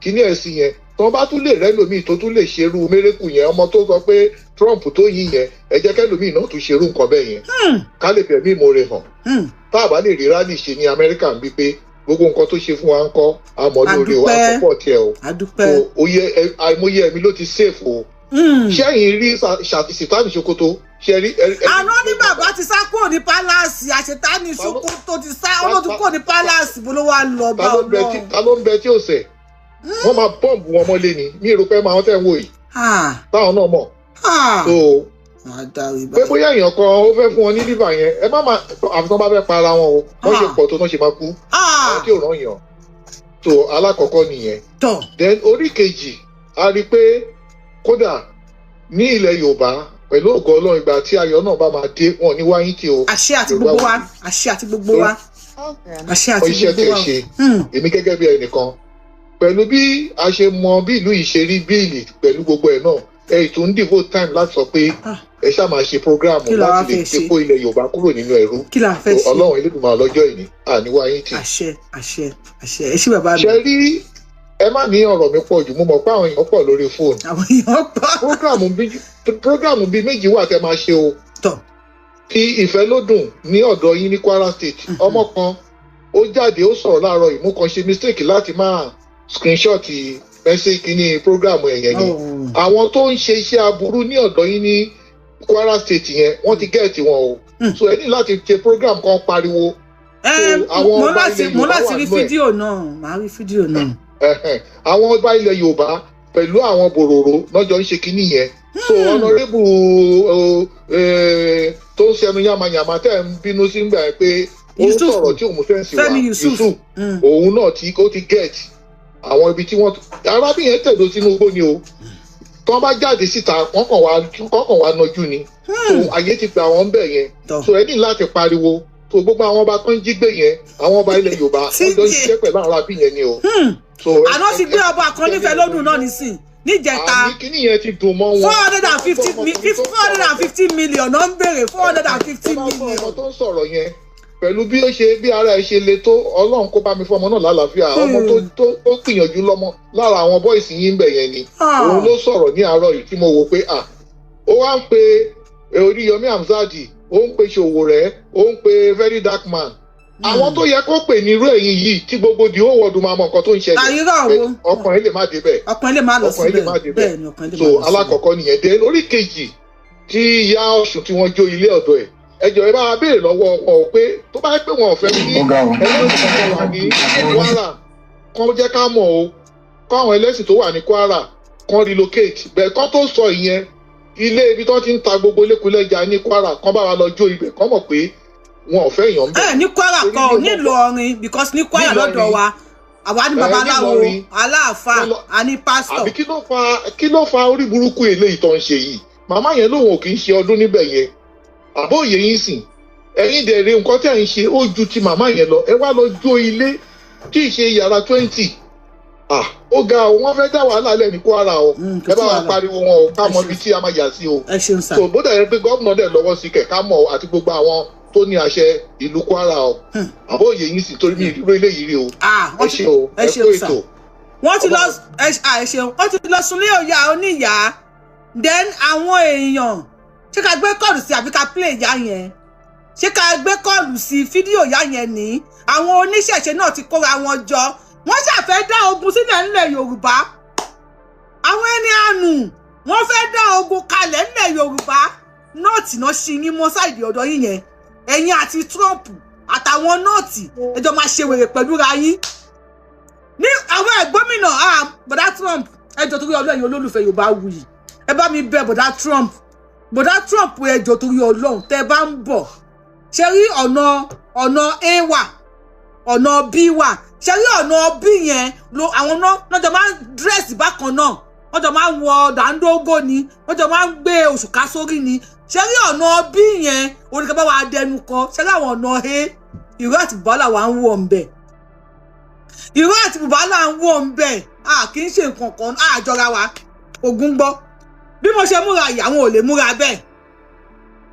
kíní ẹ̀ sí yẹn, tí wọ́n bá tún lè rẹ́lòmíì tó tún lè ṣerú mérekù yẹn, ọmọ tó sọ pé Trump tó yí yẹn, ẹ jẹ́ kẹ́lòmíì náà tún ṣerú nǹkan bẹ́ẹ̀ yẹn, ká lè fẹ̀mí ìmoore hàn. Tá a bá lè rí rally ṣe ní Amẹ́ríkà ń bí pé gbogbo nǹkan tó ṣe fún wa ń kọ́ àmọ́ lórí o, àsopọ̀ tiẹ̀ o. Oyè àìmọye ẹ̀mí ló ti save o. Ṣẹ́yìn rí Sìtánì Sokoto ṣe rí. Àná ní bàbá ti sá kúrò ní palace, àṣetánì Sokoto ti sá, olóòtú kúrò ní palace, bó ló wà lọ bá Ọlọ́run. Ta ló ń bẹ tí ò sẹ̀? Wọ́n máa bọ́ǹbù wọn mọ́lé ni. Mi rò pé máa tẹ̀ ń wò yìí táwọn náà mọ̀ so pé bóyá èèyàn kan ó fẹ́ fún wọn ní liver yẹn, ẹ má máa àfi tán bá fẹ́ para wọn o. Wọ́n ṣe pọ̀ tó tán ṣe máa kú, àwọn tí ò ràn yàn so alákọ̀ọ́kọ́ nìyẹn. Then orí kejì, a rí i pé kódà ní ilẹ̀ Yorùbá, pẹ̀lú ògo Ọlọ́run, ìgbà tí ayọ̀ náà bá máa dé, wọn ní wáyé tí o. Àṣẹ àti gbogbo wa, àṣẹ àti gbogbo wa, àṣẹ àti iṣẹ́ gbogbo tẹ̀ wa. ṣe, èmi gẹ́gẹ́ bí ẹnìkan, pẹ̀lú bí a ṣe mọ bí ìlú yìí ṣe rí, bill pẹ̀lú gbogbo ẹ̀ náà, ẹ tún ń devote time láti sọ pé ẹ ṣáà máa ṣe program Kí la wá láti lè fẹ́ ṣe? kó ilẹ̀ Yorùbá kúrò nínú ẹrú. Kí la fẹ́ ṣe? Ọlọ́run Elédùmarè lọ́jọ́ ìní àníwá yín tì. Àṣẹ, àṣẹ, àṣẹ. Ẹ ṣé, bàbá mi. Ṣe rí, ẹ má ní ọ̀rọ̀ mi pọ̀ jù, mo mọ̀ pé àwọn èèyàn pọ̀ lórí fóònù. Àwọn èèyàn pọ̀. Program bíi méjì wà tẹ́ máa ṣe o. Tọ̀. Ti ìfẹ́ ló dùn ní ọ̀dọ̀ yín ní Kwara State, ọmọ kan Ó jáde, ó sọ̀rọ̀ láàárọ̀ yìí. Mo kàn ṣe mistake láti máa screenshot message kìíní program ẹ̀yẹn ni. Àwọn tó ń ṣe iṣẹ́ aburú ní ọ̀dọ̀ yín ní Kwara State yẹn, wọ́n ti get wọn o. So ẹ ní láti ṣe program kan pariwo. Ẹ So, àwọn mo ọba láti ilẹ̀ mo Yorùbá láti wà rí nínú ẹ̀. fídíò náà, màá rí fídíò náà. Ẹ̀hẹ̀n. Àwọn ọba ilẹ̀ Yorùbá pẹ̀lú àwọn bòròrò lọ́jọ́ ń ṣe kínní yẹn. So honourable tó ń ṣẹnu yamayama tẹ́ ń bínú sí ń gbà yẹn pé ó ń Yusuf. sọ̀rọ̀ tí òun fẹ́ǹsì wá. Fẹ́mi Yusuf. Yusuf, òun náà tí ó ti get àwọn ibi tí wọ́n arábìnrin yẹn tẹ̀dó sínú igbó ni o. Tí wọ́n bá jáde síta, wọ́n kàn wá nájú ni. So ayé ti pè àwọn ń bẹ̀ yẹn. So ẹ ní láti pariwo. So gbogbo àwọn ọba tó ń jí gbé yẹn, àwọn ọba ilẹ̀ Yorùbá, wọ́n jọ ń ṣiṣẹ́ pẹ̀lú àwọn arábì yẹn ni o. So Àná ti gbé ọba kan nífẹ̀ẹ́ lọ́dún náà nísìn níjẹta. Àní kíní yẹn ti dùn mọ́ wọn. 450 million náà ń béèrè, 450 million. Ọmọ tó ń sọ̀rọ̀ yẹn, pẹ̀lú bí ó ṣe bí ara ẹ̀ ṣe le tó, Ọlọ́run kó bá mi fún ọmọ náà lálàáfíà. Ọmọ tó gbìyànjú lọ́mọ lára àwọn boys yín ń bẹ̀ yẹn ni. Òun ló sọ̀rọ̀ ní àárọ̀ yìí tí mo wò pé à ó wá ń pe Oríyọmí Hamzat, ó ń pe Ṣòwòrẹ́, ó ń pe Very Dark Man, àwọn tó yẹ kó pè ní irú ẹ̀yìn yìí tí gbogbo the whole world máa mọ nǹkan tó ń ṣẹlẹ̀. Àyírọ̀ wo? Ọkùnrin lè má débẹ̀. Ọkùnrin lè má lọ Ọkùnrin lè síbẹ̀. má débẹ̀. Bẹ́ẹ̀ ni, ọkùnrin lè So má lọ síbẹ̀. alákọ̀ọ́kọ́ nìyẹn dé. Orí kejì, tí ìyá Ọ̀ṣun tí wọ́n jó ilé ọ̀dọ̀ ẹ̀, ẹ jọ̀ọ́, ẹ bá wa béèrè lọ́wọ́ wọn o pé tó bá yẹ pé wọn ò fẹ́ kí ẹlẹ́sìn kan wà ní Kwara, kán jẹ́ ká mọ̀ o, káwọn ẹlẹ́sìn tó wà ní Kwara kán relocate. Bẹ́ẹ̀ kán tó sọ ìyẹn, ilé ibi tó ti ń ta gbogbo lékulẹ́ja ní Kwara, kán bá wa lọ jó ibẹ̀, kán mọ̀ pé wọn ò fẹ́ èèyàn bẹ́ẹ̀. Ẹ ní Kwara kọ nílọrin, because ní Kwara Nílọrin. lọ́dọ̀ wa, àwa ní babaláwo, Nílọrin. aláàfáà, a ní pásítọ̀. Àbí kí ló fa orí burúkú eléyìí tó ń ṣe yìí? Màmá yẹn lòun ò kì í ṣe ọdún níbẹ̀ yẹn, àbó òye yín sìn. Ẹ̀yin dẹ̀ rè, nǹkan tí à ń ṣe ó ju ti màmá yẹn lọ. Ẹ wá lọ jó ilé tí ì ṣe yàrá 20. Ah, ó ga o. Wọ́n fẹ́ dá wàhálà lẹ̀ ní Kwara o. Ẹ bá wa pariwo wọn o, ká mọ ibi tí a máa yà sí o. Ẹ ṣeun sá. So bó dẹ̀ yẹ pé gómìnà dẹ̀ lọ́wọ́ sí kẹ̀, ká mọ̀, àti gbogbo àwọn tó ní àṣẹ ìlú Kwara o. Àbó òye yín sì, torí mi ìdúró eléyìí rí o. Ẹ ṣe o. Ẹ Ẹ kú ṣeun sá. ètò. Wọ́n ti lọ ẹ ṣeun. Wọ́n ti lọ sunlé òyà oníyàá. Then àwọn èèyàn, ṣé ká gbé call sí àbí ká play ìyá yẹn? Ṣé ká gbé call sí fídíò ìyá yẹn ní? Àwọn oníṣẹ̀ṣe náà ti kóra wọn jọ, wọ́n ṣàfẹ́ dá ogun sílẹ̀ ńlẹ̀ Yorùbá. Àwọn ẹni àánú, wọ́n fẹ́ dá ogun kalẹ̀ ńlẹ̀ Yorùbá. North náà ṣi yín mọ́ side ọ̀dọ̀ yín yẹn. Ẹ̀yin àti Trump àtàwọn North, ẹjọ́ máa ṣe wèrè pẹ̀lú ra yín ní àwọn ẹ̀gbọ́mìnà. Bọ̀dá Trump, ẹjọ́ torí Ọlọ́run, olólùfẹ́ Yorùbá wuyì, ẹ bá mi bẹ̀ bọ̀dá Trump. Bọ̀dá Trump, ẹjọ́ torí Ọlọ́run, tẹ́ bá ń bọ̀, ṣe rí ọ̀nà A wà, ọ̀nà B wà. Ṣe rí ọ̀nà B yẹn lo àwọn náà náà jọ máa ń dress bákan náà, wọ́n jọ máa ń wọ dàńdógó ni, wọ́n jọ máa ń gbé òṣùká sórí ni. Ṣe rí ọ̀nà B yẹn oníkẹ́ bá wa dẹnu kọ. Ṣe rí àwọn ọ̀nà A, ìró àti bùbá làwa ń wọ̀ ń bẹ̀. Ìró àti bùbá là ń wọ̀ ń bẹ̀. A kì í ṣe nǹkan kan, a jọra wa. Ògún gbọ́ bí mo ṣe múra yìí, àwọn ò lè múra bẹ́ẹ̀.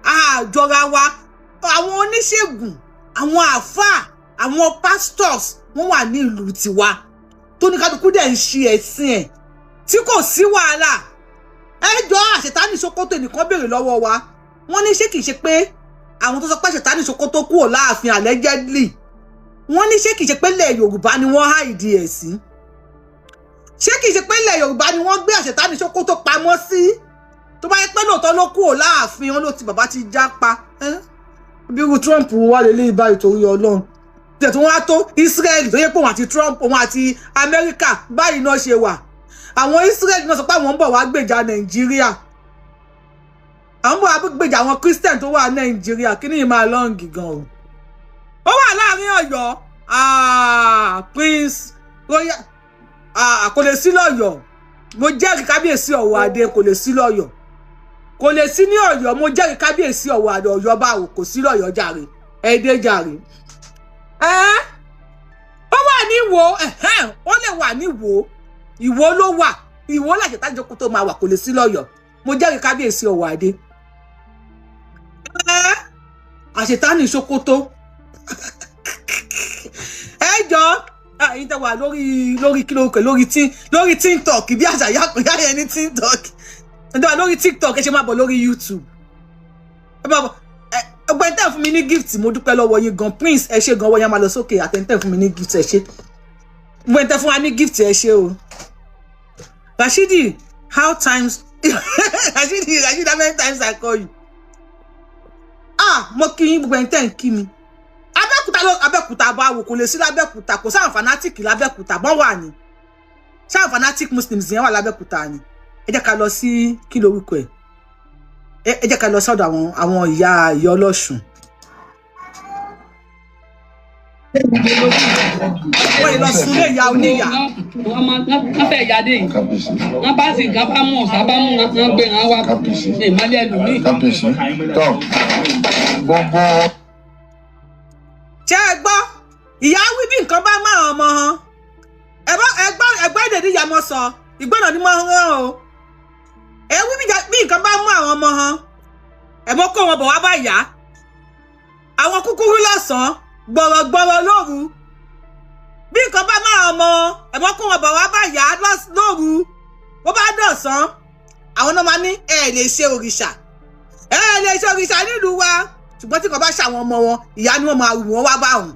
A jọra wa. Àwọn oníṣègùn, àwọn àáfàá, àwọn pastors, wọ́n wà ní ìlú tiwa tó ní kálukú dẹ̀ ń ṣe ẹ̀sìn ẹ̀ tí kò sí wàhálà. Ẹ jọ, àṣetánì Sokoto nìkan béèrè lọ́wọ́ wa. Wọ́n ní ṣé kìí ṣe pé àwọn tó sọ pé àṣetánì Sokoto kúrò láàfin allegedly, wọ́n ní ṣé kìí ṣe pé ilẹ̀ Yorùbá ni wọ́n há ìdí ẹ̀ sí? Ṣé kìí ṣe pé ilẹ̀ Yorùbá ni wọ́n gbé àṣetánì Sokoto pamọ́ sí? Tó bá yẹ pé lóòótọ́ ló kúrò láàfin, wọn ló ti bàbá ti já pa. Bí irú Trump wà lélẹ́yìí báyìí, torí Ọlọ́run, tẹ̀ tí wọ́n á tó Israel tó yẹ pé òun àti Trump, òun àti Amẹ́ríkà báyìí náà ṣe wà. Àwọn Israel náà sọ pé àwọn ń bọ̀ wá gbèjà Nàìjíríà, àwọn ń bọ̀ wá gbèjà àwọn Christian tó wà Nàìjíríà. Kí ni ìmáa lọ́ǹgì gan o? Ó wà láàrin Ọ̀yọ́. Prince Royal kò lè sí lọ́yọ̀ọ́. Mo jẹ́rìí kábíyèsí Ọ̀wọ̀ Adé, kò lè sí lọ́yọ̀ọ́, kò lè sí ní Ọ̀yọ́. Mo jẹ́rìí kábíyèsí Ọ̀wọ̀ Adé. Ọ̀yọ́ báwo? Kò sí lọ́yọ̀ọ́ jàre, ẹ̀ẹ́dẹ́ jàre. Ó wà ní Ìwó, ó lè wà ní Ìwó. Ìwó ló wà, Ìwó làṣẹ tájọkú tó máa wà. Kò lè sí lọ́yọ̀ọ́. Mo jẹ́rìí kábíyèsí Ọ̀wọ̀ Adé. Àṣetánì Sokoto, ẹ jọ, ẹ̀yin tẹ́ wà lórí kí ló kẹ lórí TikTok, bí àṣà yá yẹn ní TikTok, ẹ tẹ́ wà lórí TikTok, ẹ ṣe máa bọ̀ lórí YouTube, ẹ máa bọ̀. Ẹ Ọgbẹ́ni tẹ́ fún mi ní gift, mo dúpẹ́ lọ́wọ́ yín gan. Prince, ẹ ṣé gan, ọwọ́ yẹn máa lọ sókè. Àtẹ̀ntẹ̀ fún mi ní gift, ẹ ṣé. Ọgbẹ́ni tẹ́ fún wa ní gift, ẹ ṣé o. Rashidi, how times Rashidi, Rashidi, how many times I call you? Ah, mo kí yín, gbogbo ẹni tẹ́ ń kí mi. Abẹ́òkúta ló, Abẹ́òkúta bá wò, kò lè sí lábẹ́òkúta, kò sáwọn fanatic lábẹ́òkúta bọ́n wà ní. Sáwọn fanatic Muslims yẹn wà lábẹ́òkúta ni. Ẹ jẹ́ ká lọ sí, kí lorúkọ ẹ̀? Ẹ jẹ́ ká lọ sọ́dọ̀ àwọn ìyá ìyá ọlọ́ṣun. Wọ́n lè lọ sunlé ìyá oníyà. Wọ́n fẹ́ jáde yìí, wọ́n bá sì nǹkan bá mú ọ̀sán bá mú wọn gbé wọn wá ìmọ̀lẹ́ ẹlòmíì. Kábíyèsí tọ́ gbogbo. Ṣé ẹ gbọ́ ìyá wí bí nǹkan bá máa ọmọ hàn, ẹgbẹ́ èdè níyà mọ́ sọ ìgbọ́nà ni mọ́ hàn o. Ẹ wí bí nǹkan bá mú àwọn ọmọ hàn, ẹ mọ́ kó wọn bọ̀ wá bá yá. Àwọn kúkúrú lọ́sàn-án, gbọ̀rọ̀gbọ̀rọ̀ lóru. Bí nǹkan bá máa ọmọ, ẹ mọ́ kó wọn bọ̀ wá bá yá lóru. Bó bá dọ̀sán, àwọn náà máa ní ẹ lè ṣe òrìṣà, ẹ lè ṣe òrìṣà nílùú wa. Ṣùgbọ́n tí kò bá ṣàwọn ọmọ wọn, ìyá ni wọ́n máa wù wọ́n wá bá òun.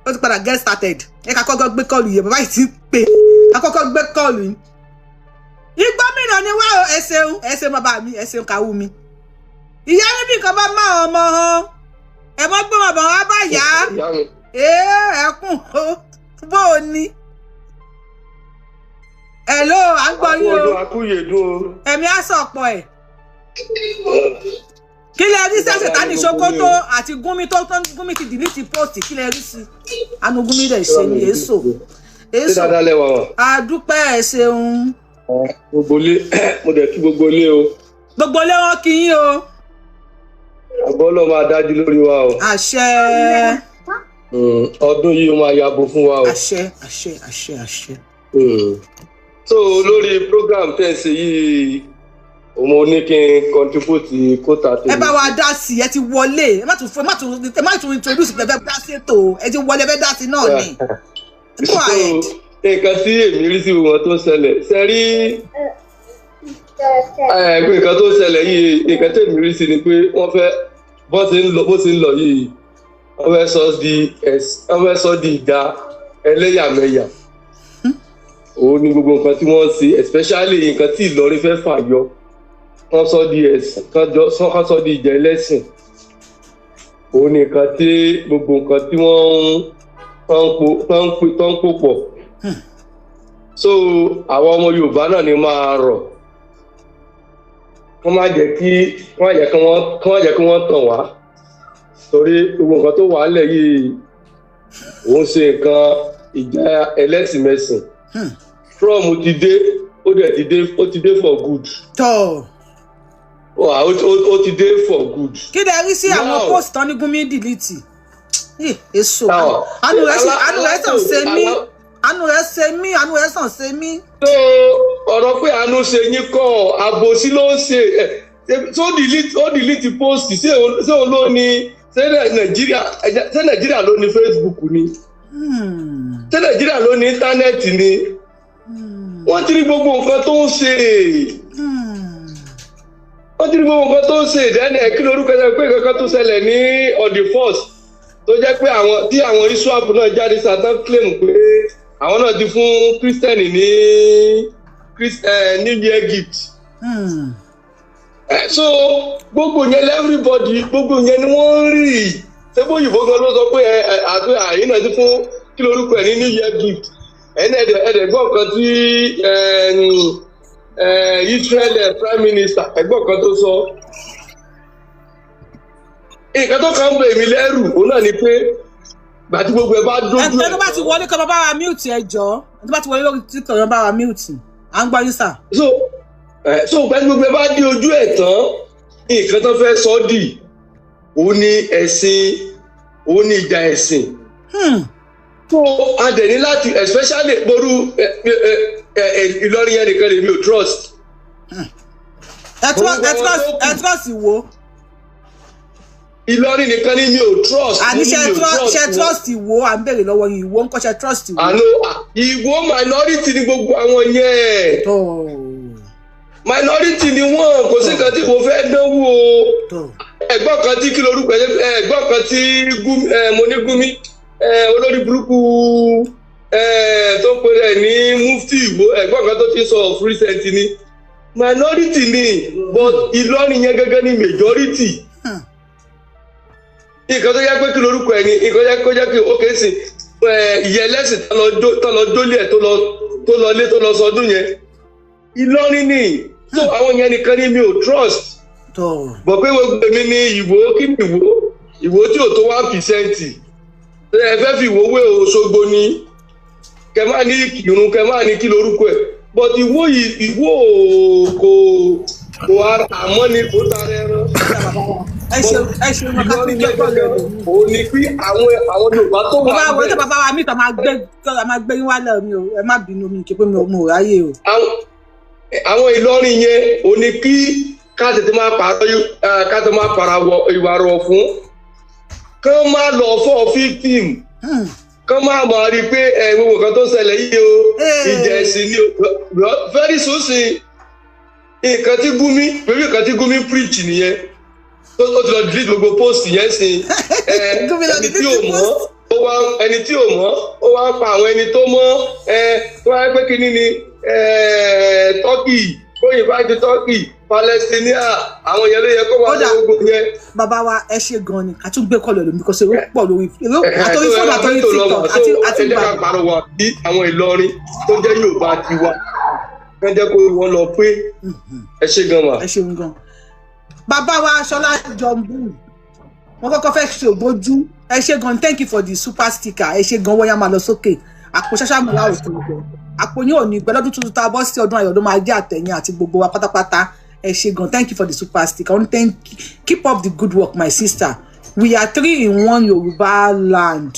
Ó ti padà get started. Ẹ ká kọ́kọ́ gbé kọ́ọ̀lù yìí, bàbá yìí ti pè. Ká kọ́kọ́ gbé kọ́ọ̀lù yìí. Igbó mìíràn ni wá o, ẹ ṣeun, ẹ ṣeun bàbá mi, ẹ ṣeun kàwú mi. Ìyá níbi nǹkan bá máa ọmọ hàn, ẹ mọ́ gbé wọn bọ̀ wá bá yá. Ẹkùn o, bó o ní. Hello, à ń gbọ́ yín o. Ẹ̀mí á sọ̀pọ̀ ẹ̀. Kí lẹ rí sẹ́sẹ̀ tá ní Sokoto àti Gúnmi tó Gúnmi ti delete post, kí lẹ rí sí? Àánú Gúnmi rẹ̀ ṣe ní èso. Èso. Àdúpẹ́, ẹ ṣeun. Gbogbo ilé, mo dẹ̀ kí gbogbo ilé o. Gbogbo ilé wọn kí yín o. Àbọ̀ ló máa dájú lórí wa o. Àṣẹ. Ọdún yìí ó máa yabo fún wa o. Àṣẹ, àṣẹ, àṣẹ, àṣẹ. So lórí program tẹ́ ẹ ṣe yìí, mo ní kí n contribute kóta tó. Ẹ bá wa dá sí, ẹ ti wọlé, ẹ má tún introduce pé ẹ fẹ́ dá sí ètò, ẹ ti wọlé, ẹ fẹ́ dá sí náà ni. Go ahead. Nǹkan tí èmi rí sí wọn tó ń ṣẹlẹ̀, ṣe rí nǹkan tó ń ṣẹlẹ̀ yìí, nǹkan tí èmi rí sí ni pé wọ́n fẹ́ bó ṣe ń lọ yìí, wọ́n fẹ́ sọ di ìjà ẹlẹ́yàmẹ̀yà. Òun ni gbogbo nǹkan tí wọ́n ṣe, especially nǹkan tí Ìlọrin fẹ́ fà yọ. Wọ́n sọ di ẹ̀sìn, kán sọ di ìjà ẹlẹ́sìn. Òun ni nǹkan tí gbogbo nǹkan tí wọ́n ń pò pọ̀. So àwọn ọmọ Yorùbá náà ni máa rọ̀. Kán má jẹ́ kí wọ́n tàn wá. Torí gbogbo nǹkan tó wà nílẹ̀ yìí, òun ṣe nǹkan ìjà ẹlẹ́sìnmẹ̀sìn. Trump ti dé, ó dẹ̀ ti dé, ó ti dé for good. Tọ́. Ó ti dé for good. Kí lẹ rí sí àwọn post tán ní Gúnmi delete? Èso. Àánú rẹ̀ sàn ṣe mí. Àánú rẹ̀ ṣe mí, àánú rẹ̀ sàn ṣe mí. Tó ọ̀rọ̀ pé àánú ṣe yín kọ́, àbòsí ló ń ṣe. Ó delete post, ṣé òun ló ní, ṣé Nàìjíríà ló ní Facebook ni? Ṣé Nàìjíríà ló ní íńtánẹ́ẹ̀tì ni? Wọ́n ti rí gbogbo nǹkan tó ń ṣe. Wọ́n ti rí gbogbo nǹkan tó ń ṣe. Ìdẹ́nẹ̀ kí lorúkọ ẹ pé nǹkan tó ṣẹlẹ̀ ní on the first tó jẹ́ pé àwọn tí àwọn ISWAP náà jáde satan claim pé àwọn náà ti fún Christian ní New Year gift. So gbogbo yẹn everybody, gbogbo yẹn ni wọ́n ń rí. Ṣé bóyìnbó gan ló sọ pé àyìn náà ti fún kí lorúkọ ẹ ní New Year gift. Ẹni ẹ̀dẹ̀ gbọ́ nǹkan tí Israel Prime Minister ẹ̀gbọ́n kan tó sọ. Nǹkan tó kàn ń bẹ èmi lẹ́rù òun náà ni pé gbàtí gbogbo ẹ bá dójú ẹ̀. Ẹni tó bá ti wọlé kọ́ bá wa mute, ẹ jọ. Ẹni tó bá ti wọlé lórí TikTok yẹn bá wa mute. À ń gbọ́ yín sà. So gbàtí gbogbo ẹ bá dé ojú ẹ̀ tán, nǹkan tó fẹ́ sọ dì òun ni ẹ̀sìn, òun ni ìjà ẹ̀sìn. So a dẹ̀ ní láti especially gboru Ìlọrin yẹn nìkan lèmi ò trust. Ẹ trust wo? Ìlọrin nìkan ni mi ò trust. Àní ṣe trust wo, à ń béèrè lọ́wọ́ yín, ìwọ ń kọ́ ṣe trust wo? Àná ìwọ minority ni gbogbo àwọn yẹn. Minority ni wọ́n, kò sí nǹkan tí mo fẹ́ dánwò o. Ẹ̀gbọ́n kan tí kí lorúkọ ẹ, ẹ̀gbọ́n kan tí mo ní Gumi, olórí burúkú tó ń pè rẹ̀ ní Mufti Ìwó, ẹ̀gbọ́n kan tó ti sọ of recent ni minority ni, but Ìlọrin yẹn gẹ́gẹ́ ni majority. Nǹkan tó yẹ pé kí lorúkọ ẹ ni, nǹkan yẹ kó jẹ́ pé ó kè é sìn ìyẹn ẹlẹ́sìn tán lọ jólé ẹ̀, tó lọ lé tó lọ sọdún yẹn, Ìlọrin ni. So àwọn yẹn nìkan ni mi ò trust bọ̀ pé gbogbo èmi ní Ìwó. Kí ni Ìwó? Ìwó tí ò tó 1%. Ẹ fẹ́ fi Ìwó wé Òṣogbo ni, kẹ má ní Ìkìrun, kẹ má ní kí lorúkọ ẹ̀, but Ìwó yìí, Ìwó kò ara àmọ́ ni kò tara ẹran. Ẹ ṣeun, ẹ ṣeun. Wọn ká fi Ìlọrin gbé yẹn bọ́ọ̀lù. gẹ́gẹ́ òun ni pé àwọn Yorùbá tó wà Bàbá wo níbẹ̀. tẹ bàbá wa mi tọ́ máa gbé, tọ́ máa gbé yín wálẹ̀ mi o. Ẹ má bínú mi, kí pé mi ò mo ò ráyè o. Àwọn Ìlọrin yẹn ò ní kí ká tètè máa pààrọ̀ ká tètè máa pààrọ̀ ìwà rọ̀ fún kán má lọ fọ́ victim, kán má máa rí i pé ẹ gbogbo nǹkan tó ń ṣẹlẹ̀ yìí o, ìjà ẹ̀sìn ni o. Very soon sí nǹkan tí Gumi, pẹ̀lú nǹkan tí Gumi preach nìyẹn, tó ó ti lọ delete gbogbo post yẹn sí ẹ. Gumi lọ Ẹni tí delete ò mọ̀, ó wá, ẹni tí ò mọ̀, ó wá pa àwọn ẹni tó mọ̀ ẹ, tó wáyé pé kíní ni ẹ, Turkey kó invite Turkey, Palestine, àwọn yẹn ló yẹ kó wá Ó dà. gbogbo yẹn. Bàbá wa, ẹ ṣe gan ni. Ká tún gbé kọlù ẹlòmí kò sí èrò pọ̀ lórí èrò àtòrí fóònù, àtòrí TikTok àti Ẹ jẹ́ ká Ìbàdàn. pariwo bí àwọn Ìlọrin tó jẹ́ Yorùbá tiwa, kán jẹ́ kó wọ́n lọ pé. Ẹ ṣe gan mà. Ẹ ṣeun gan. Bàbá wa Ṣọlá Jọmbù, wọn kọ́kọ́ fẹ́ ṣe ògbójú. Ẹ ṣe gan, thank you for the super sticker. Ẹ ṣe gan. Wọ́n yá máa lọ sókè àpò ṣáṣá mọ́lá òkú gbẹ àpò yín ò ní gbẹ. Lọ́dún tuntun tá a bọ́ sí, ọdún ayọ̀ ló máa jẹ́ àtẹ̀yìn àti gbogbo wa pátápátá. Ẹ ṣe gan, thank you for the super sticker. Only thank you. Keep up the good work, my sister. We are three in one Yorùbá land.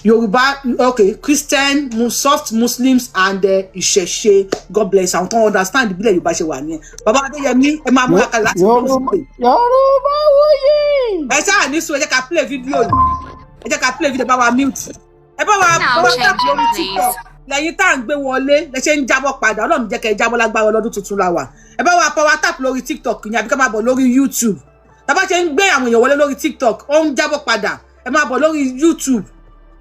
Yorùbá, okay, Christian, soft Muslims and Ìṣẹ̀ṣe. God bless. Àwọn tó ń understand ìbílẹ̀ Yorùbá ṣe wà nìyẹn. Bàbá Adéyẹmí, ẹ máa múra kalẹ̀ láti bọ́ sókè. Yorùbá wuyì. Ẹ ṣáà ní sùn. Ẹ jẹ́ ká play video yìí, ẹ jẹ́ ká play video. Bá wa mute, ẹ bá wa tap lórí TikTok. Lẹ́yìn tá à ń gbé wọlé lẹ ṣe ń jábọ̀ padà. Ọlọ́run jẹ́ kẹ́ ẹ jábọ̀ lágbára. Ọlọ́dún tuntun la wà. Ẹ bá wa power tap lórí TikTok yẹn, àbí ká máa bọ̀ lórí YouTube. Tá bá ṣe ń gbé àwọn èèyàn wọlé lórí TikTok, ó ń jábọ̀ padà. Ẹ máa bọ̀ lórí YouTube.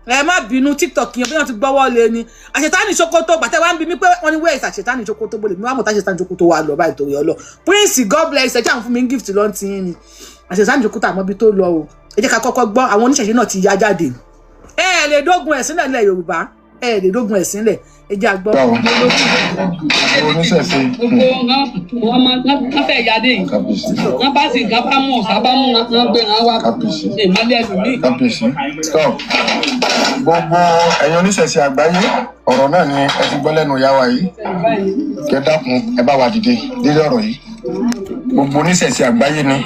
Ẹ má bínú, TikTok yẹn bí wọ́n ti gbọ́wọ́ lé ni àṣetánì Sokoto gbàtẹ́ wá ń bi mí pé wọ́n ní where is àṣetánì Sokoto bọ́lẹ̀ mi wá mọ̀ tá àṣetánì Sokoto wà lọ báyìí torí ọlọ́. Prince, God bless. Ẹ jẹ́ àwọn fún mi ní gift lọ́n ti yín ni àṣetánì Sokoto àmọ́ bí tó lọ o. Ẹ jẹ́ ká kọ́kọ́ gbọ́ àwọn oníṣẹ̀ṣe náà ti ya jáde. Ẹ ẹ lè dógun ẹ̀sìn lẹ̀ nílẹ̀ Yorùbá, ẹ ẹ lè dógun ẹ̀sìn lẹ̀. Ẹ jẹ́ àgbọ́. Oníṣẹ̀ṣe. Gbogbo wọn máa wọn fẹ́ yadé yìí, wọn bá sì nǹkan bá mú ọ̀sá bá mú wọn gbé wọn wá ìmọ̀lẹ́ ẹlòmíì. Kábíyèsí tọ́ gbogbo ẹ̀yin oníṣẹ̀ṣe àgbáyé, ọ̀rọ̀ náà ni ẹ ti gbọ́ lẹ́nu ìyá wa yìí. Kẹ́ dákun, ẹ bá wa dìde lórí ọ̀rọ̀ yìí. Gbogbo oníṣẹ̀ṣe àgbáyé ni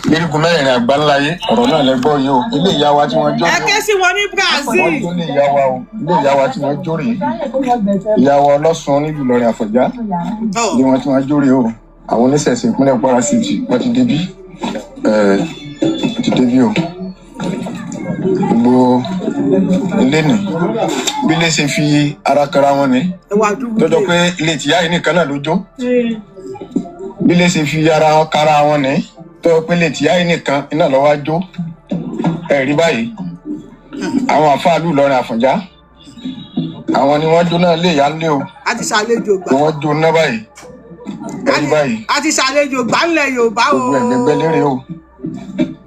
lórígun mẹ́rẹ̀ẹ̀rin àgbáńláyé, ọ̀rọ̀ náà lẹ gbọ́ yìí o. Ilé ìyá wa tí wọ́n jó Ẹ ké sí wọn ní Brazil. Wọ́n jó lé ìyá wa o. Ilé ìyá wa tí wọ́n jó rèé, ìyá wa ọlọ́sùn nílùú Ìlọrin Àfọ̀njá ilé wọn tí wọ́n jó rèé o. Àwọn oníṣẹ̀ṣe ìpínlẹ̀ Kwara State, wọ́n ti débí, ẹ̀ ti débí o. Gbogbo ilé nì bí ilé ṣe fi ara kanra wọn ni Ẹ wá dúró. tọjọ pé ilé tìyá yìí nìkan náà ló jó. Bí ilé ṣe fi ara wọn kára wọn ni tọjọ pé ilé tìyá yìí nìkan iná lọ́wọ́ á jó. Ẹ rí báyìí, àwọn àfáàlú Ìlọrin Àfọ̀njá, àwọn ni wọ́n jóná ilé ìyá ńlé o. A ti ṣàlejò gbà. Ni wọ́n jóná báyìí. Ẹ rí báyìí. A ti ṣàlejò gbà ńlẹ̀ Yorùbá o. Gbogbo ẹgbẹgbẹ lérè o.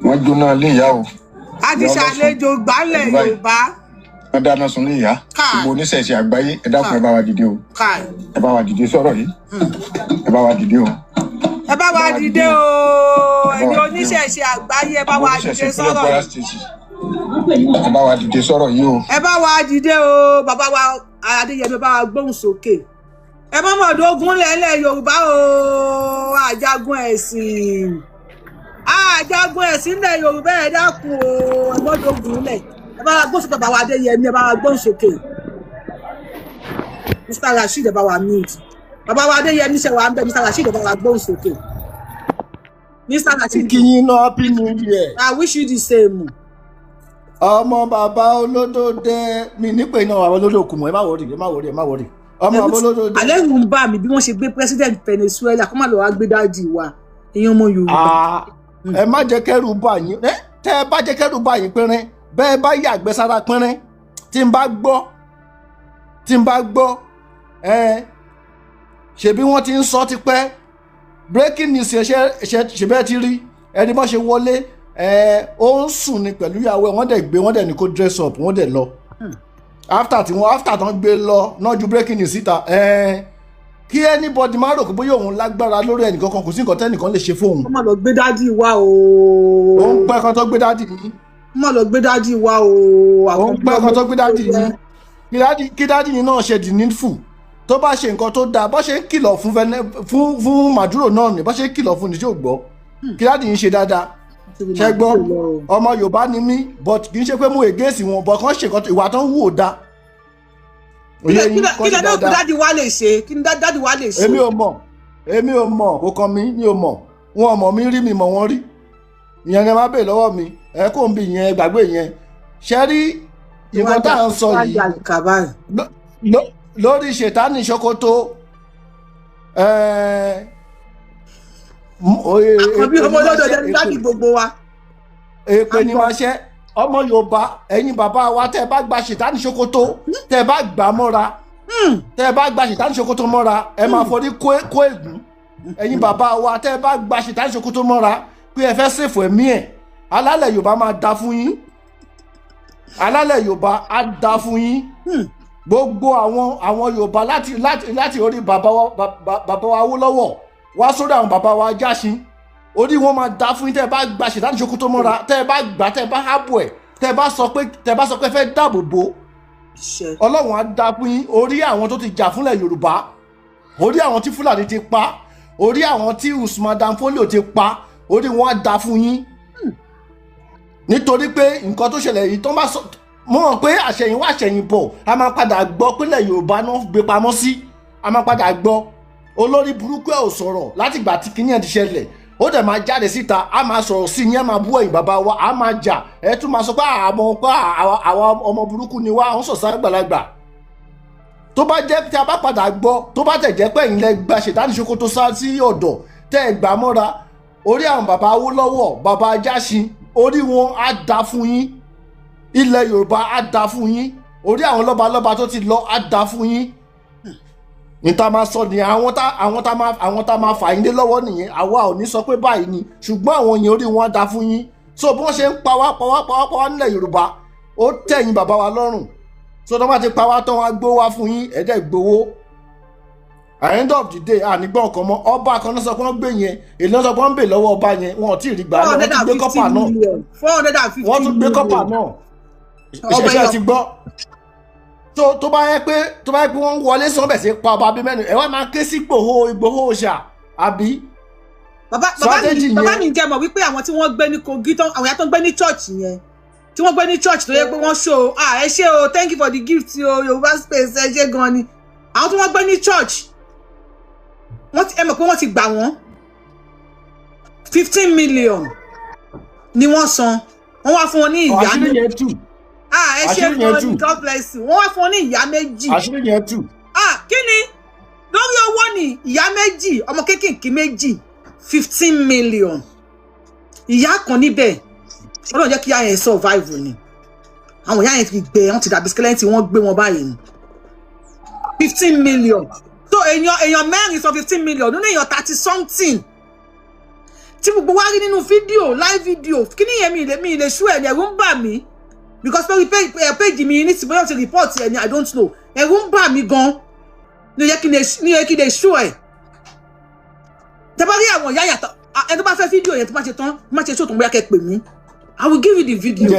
Wọ́n jóná ilé ìyá o. A ti Ìyá ọlọ́sùn. ṣàlejò gbà ńlẹ̀ Ẹ rí báyìí. Yorùbá. Wọ́n dáná sun ilé ìyá. Gbogbo oníṣẹ̀ṣe àgbáyé, ẹ dákun, ẹ bá wa dìde o. Káì. Ẹ bá wa dìde sọ̀rọ̀ yìí. Ẹ bá wa dìde o. Ẹ bá wa dìde o, ẹ̀yin oníṣẹ̀ṣe àgbáyé, ẹ bá wa dìde Oníṣẹ̀ṣe ìpínlẹ̀ sọ̀rọ̀ Kwara yìí. State, ẹ bá wa dìde sọ̀rọ̀ yìí o. Ẹ bá wa dìde o. Bàbá wa Adéyẹmí, bá wa gbóhùn sókè. Ẹ má mọ̀ dógún lẹ́lẹ̀ Yorùbá o. Àjagun ẹ̀sìn, àjagun ẹ̀sìn lẹ̀ Yorùbá, ẹ dákun o, ẹ mọ́ dógún lẹ̀. Ẹ bá wa gbóhùn sókè. Bàbá wa Adéyẹmí, ẹ bá wa gbóhùn sókè. Mr Rasheed, ẹ bá wa mute. Bàbá wa Adéyẹmí ṣe wà ń bẹ. Mr Rasheed, ẹ bá wa gbóhùn sókè. Mr Rasheed. Kí yín náà, happy new year. I wish you the same. Ọmọ bàbá olódòdè mi nípe iná àwọn olódò kù mọ́. Ẹ má worry, ẹ má worry, ẹ má worry, ọmọ bàbá olódòdè. Alẹ́ ìrù ń bà mí bí wọ́n ṣe gbé president Venezuela kó má lọ wá gbé daddy wa. Èèyàn ọmọ Yorùbá. Ẹ má jẹ́ kẹ́rù bà yín. Tẹ́ ẹ bá jẹ́ kẹ́rù bà yín pínrín, bẹ́ẹ̀ bá yàgbẹ́ sára pínrín, tí n bá gbọ́ ṣebí wọ́n ti ń sọ tipẹ́. Breaking news ṣe bẹ́ẹ̀ ti rí ẹni bọ́n ṣe wọlé, ó ń sùn ní pẹ̀lú ìyàwó ẹ̀, wọ́n dẹ̀ gbé, wọ́n dẹ̀ ní kó dress up, wọ́n dẹ̀ lọ. After tán gbé lọ náà ju breaking news síta. Kí anybody má rò pé bóyá òun lágbára lórí ẹnìkankan, kò sí nǹkan tẹ́nìkan lè ṣe fóun. Ó má lọ gbé dádì wa o. Ó ń pẹ́ kan tó gbé dádì yìí. Ó má lọ gbé dádì wa o. Ó ń pẹ́ kan tó gbé dádì yìí. Kí dádì yìí náà ṣe the needful. Tó bá ṣe nǹkan tó dáa, bó ṣe ń kìlọ̀ fún Maduro náà ni, bó ṣe ń kìlọ̀ fún ni tí ò gbọ́. Kí dádì yìí ṣe dáadáa. Ṣé gbọ́, ọmọ Yorùbá ni mí, but kì í ṣe pé mú against wọn, but kàn ṣe nǹkan ìwà tó ń wù ó dáa. Kí lẹ́nu dádì wa lè ṣe? Kí ni dádì wa lè ṣe? Èmi ò mọ̀, kò kàn mí, mi ò mọ̀. Wọn mọ̀ mí rí, mi mọ̀ wọ́n rí. Ìyẹn ni ẹ má bèè lọ́wọ́ mi, ẹ kò ń bi ìyẹn, gbàgbé ìyẹn. Ṣé rí nǹkan tá à ń sọ yìí lórí Ṣètánì Ṣòkòtò? Àkànbí ọmọ olódò ní dádì gbogbo wa. Èpè ni máa ṣe ọmọ Yorùbá. Ẹ̀yin bàbá wa, tẹ́ ẹ bá gba Ṣètánì Ṣòkòtò, tẹ́ ẹ bá gbà mọ́ra, tẹ́ ẹ bá gba Ṣètánì Ṣòkòtò mọ́ra, ẹ máa forí kó ègún. Ẹ̀yin bàbá wa, tẹ́ ẹ bá gba Ṣètánì Ṣòkòtò mọ́ra pé ẹ fẹ́ ṣèfò ẹ̀mí ẹ̀, alálẹ̀ Yorùbá máa da fún yín. Alálẹ̀ Yorùbá á da fún yín. Gbogbo àwọn Yorùbá láti orí bàbá wa Awólọ́wọ̀ wá sórí àwọn bàbá wa Jáṣin, orí wọn máa da fún yín. Tẹ́ ẹ bá gba Ṣètánì Ṣòkòtò mọ́ra, tẹ́ ẹ bá gbà, tẹ́ ẹ bá hábò ẹ̀, tẹ́ ẹ bá sọ pé fẹ́ dáàbò bò, Ọlọ́run á da fún yín. Orí àwọn tó ti jà fúnlẹ̀ Yorùbá, orí àwọn tí Fúlàní ti pa, orí àwọn tí Usman Dan Fodio ti pa, orí wọn á da fún yín. Nítorí pé nǹkan tó ṣẹlẹ̀ yìí, tó bá sọ mo mọ̀ pé àṣẹ̀yìnwá àṣẹ̀yìnbọ̀, a máa padà gbọ́ pínlẹ̀ Yorùbá náà gbé pamọ́ sí, a máa padà gbọ́. Olórí burúkú ẹ̀ ò sọ̀rọ̀ látìgbà tí kinní ẹ̀ ti ṣẹlẹ̀, ó dẹ̀ máa jáde síta, a máa sọ̀rọ̀ sí yẹn, máa bú ẹ̀yìn bàbá wa, a máa jà, ẹ tún máa sọ pé àmọ́ pé àwa ọmọ burúkú ni wá, àwọn sọ̀sán àgbàlagbà. Tó bá jẹ́ tí a bá padà gbọ́, tó bá tẹ̀ jẹ́ pé ẹ̀yin lẹ gba Ṣètánì Ṣòkòtò sá sí ọ̀dọ̀ tẹ́ ẹ gbà mọ́ra, orí àwọn bàbá Awólọ́wọ̀, bàbá Jáṣin, orí wọn á da fún yín. Ilẹ̀ Yorùbá á da fún yín. Orí àwọn lọ́balọ́ba tó ti lọ á da fún yín. Níta máa sọ ni àwọn tá máa fà yín lé lọ́wọ́ nìyẹn. Àwa ò ní sọ pé báyìí ni, ṣùgbọ́n àwọn yẹn orí wọn á da fún yín. So bí wọ́n ṣe ń pa wá nílẹ̀ Yorùbá, ó tẹ̀yìn bàbá wa lọ́rùn. So tó bá ti pa wá tán, wá gbó wá fún yín, ẹ̀ẹ́dẹ̀ gbowó. At the end of the day, ànígbọ́n kan mọ́. Ọba kan náà sọ pé wọ́n gbé yẹn, èyí náà sọ pé wọ́n ń bè lọ́wọ́ ọba yẹn, wọn ò tí ì rí gbà náà, wọ́n tún gbé kọ́pà náà. Wọ́n tún gbé kọ́pà náà. Ṣẹ̀ṣẹ̀ ti gbọ́. Tó bá yẹ pé wọ́n ń wọlé sọ bẹ̀ sí pa ọba bíi mẹ́rin, ẹ wá máa ké sí Ìgbòho ṣà àbí. Bàbá mi jẹ́ mọ̀ wípé àwọn tí wọ́n gbé ní Kogi, àwọn ìyá tó ń gbé ní church yẹn, tí wọ́n gbé ní church tó yẹ pé wọ́n ṣó, ẹ ṣé o, thank you for the gift o, Yorùbá space, ẹ ṣé gan ni. Àwọn tí wọ́n gbé ní church, ẹ mọ̀ pé wọ́n ti gbà wọ́n 15 million ni wọ́n san, wọ́n wá fún wọn ní ìyá. Àṣírí yẹn tù. Ẹ ṣé gan ni, God bless you. Wọ́n wá fún wọn ní ìyá méjì. Àṣírí yẹn tù. Kí ni lórí owó ni ìyá méjì, ọmọ kéékèèké méjì, 15 million. Ìyá kan níbẹ̀, Ọlọ́run jẹ́ kí ìyá yẹn survive ni. Àwọn ìyá yẹn ti gbẹ, wọ́n ti dàbí skeleton, wọ́n gbé wọn báyìí ni. 15 million. So èèyàn mẹ́rin sọ 15 million nínú èèyàn 30 something tí gbogbo wa rí nínú fídíò, live video. Kí ni ìyẹn mi lè ṣú ẹ̀ ní, ẹ̀rù ń bà mí because lórí page mi ní tí bóyá ti report ẹ̀ ni, I don't know, ẹ̀rù ń bà mí gan ní ó yẹ kí lè ṣú ẹ̀. Tẹ́ bá rí àwọn ìyá yàtọ̀, ẹ tó bá fẹ́ fídíò yẹn tó bá ṣe tán, má ṣe ṣòtún bóyá kẹ́ pè mí, I will give you the video.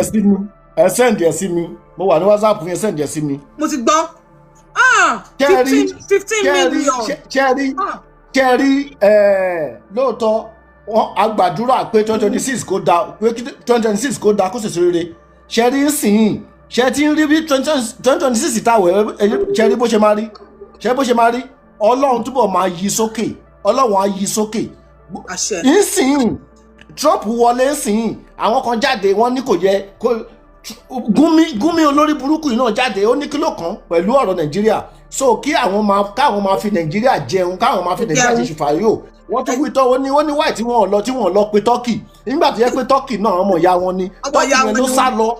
Ẹ send ẹ sí mi, mo wà ní WhatsApp yẹn, send ẹ sí mi. Mo ti gbọ́. 15 million. Kẹ́rí lóòótọ́ wọ́n agbàdúrà pé 2026 kó da, pé 2026 kó da kó sì rere. Ṣẹ́rí ń sìn, ṣe ti ń rí bí 2026 táwẹ̀, ṣe rí bó ṣe máa rí, ṣe bó ṣe máa rí. Ọlọ́run túbọ̀ máa yí sókè, Ọlọ́run á yí sókè. Ń sìn, Trump wọlé ń sìn, àwọn kan jáde wọ́n ní kò yẹ kó Gúnmi olórí burúkú yìí náà jáde, ó ní kí ló kàn pẹ̀lú ọ̀rọ̀ Nàìjíríà. So kí àwọn máa káwọn máa fi Nàìjíríà jẹun, káwọn máa fi Nàìjíríà ṣe ṣùfàyò. Wọ́n tún wí tán, ó ní wáì tí wọ́n lọ pe Turkey nígbà tó yẹ pé Turkey náà ọmọ ìyá wọn ni. Ọmọ Turkey ìyá yẹn wọn ló ni sá wọ́n. lọ.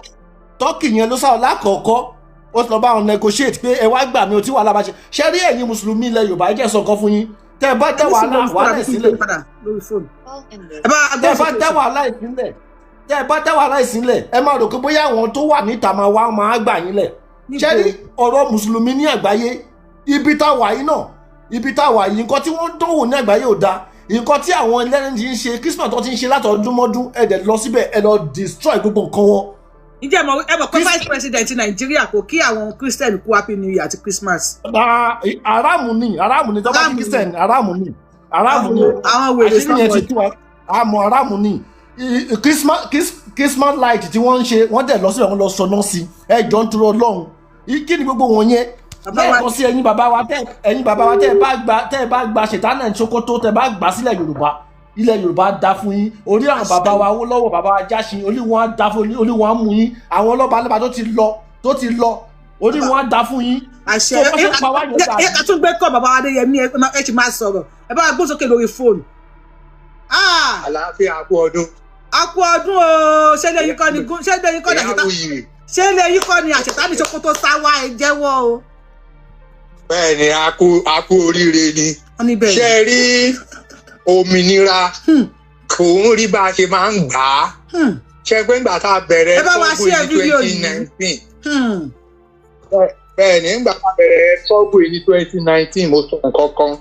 Turkey yẹn ló sá lọ lákọ̀ọ́kọ́. Ó ti lọ bá wọn negotiate pé ẹ wá gbà mí o, tí wàhálà bá ṣe ṣe rí. Ẹ̀yin mùsùlùmí ilẹ̀ Yorùbá, ẹ jẹ́ sọ nǹkan fún yín. Tẹ́ ẹ bá dá Ẹni sì wàhálà lórí fóònù wàhálà àbí kí n sílẹ̀, pè padà lórí fóònù. Ẹ bá tẹ́ ẹ gbọ́ bá sókè. dá wàhálà ìsílẹ̀, tẹ́ ẹ bá dá wàhálà ìsílẹ̀, ẹ máa rò pé bóyá àwọn tó wà níta máa wá máa gbà yín lẹ̀. Ṣé rí ọ̀rọ̀ mùsùlùmí ní àgbáyé, ibi tá a wà yìí náà, ibi tá a wà yìí, nǹkan tí wọ́n ń dánwò ní àgbáyé ò dáa. Nǹkan tí àwọn ẹlẹ́rìí ti ń ṣe, Christmas tó ti ń ṣe látọdún mọ́dún, ẹ dẹ̀ lọ síbẹ̀, ẹ lọ destroy gbogbo nǹkan wọn. Ǹjẹ́ ẹ mọ̀ pé vice president Nàìjíríà kò kí àwọn Christian kú Happy New Year àti Christmas? Ah, aráàmù ni, aráàmù ni. Tọ́ba ti Christian, aráàmù ni, aráàmù ni. Àwọn wèrè. Àṣírí yẹn ti tú wa àmọ́ aráàmù ni. Christmas light tí wọ́n ń ṣe, wọ́n dẹ̀ lọ síbẹ̀, wọ́n lọ sọná sí. Ẹ jọ ń turu Ọlọ́run, kí ni gbogbo wọn yẹn? Lẹ́ẹ̀kan sí, ẹ̀yin bàbá wa, tẹ́ ẹ bá gba ṣètánà Sokoto, tẹ́ ẹ bá gbà sílẹ̀ Yorùbá, ilẹ̀ Yorùbá á da fún yín. Orí àwọn bàbá wa Awólọ́wọ̀, bàbá wa Jáṣin, orí wọn á da fún yín, orí wọn á mú yín. Àwọn ọlọ́ba lọ́ba tó ti lọ, orí wọn á da fún yín. Àṣẹ. Tó bá ṣe pa wá yẹn dà. Ẹ ká tún gbé kọ́ bàbá wa Adéyẹmí. Ẹ sì máa sọ̀rọ̀. Ẹ bá wa gbó sókè lórí fóònù. Ah! Àlàáfíà, kú ọdún. A kú ọdún o. Ṣé lè yín kọ́ ni ṣé lè yín kọ́ ni àṣetá Ìyáwó. Ṣé lè yín kọ́ ni àṣetá ní Sokoto sá wá? Ẹ jẹ́wọ́ o. Bẹ́ẹ̀ ni, a kú oríire ni. Wọ́n ní bẹ́ẹ̀. Ṣé ẹ rí òmìnira, kò ń rí bá a ṣe máa ń gbà á. Ṣé pé ńgbà tá a bẹ̀rẹ̀ Ẹ bá wa struggle share ní fídíò twenty yìí. nineteen Bẹ́ẹ̀ ni, ńgbà tá a bẹ̀rẹ̀ struggle ní 2019, mo sọ nǹkan kan.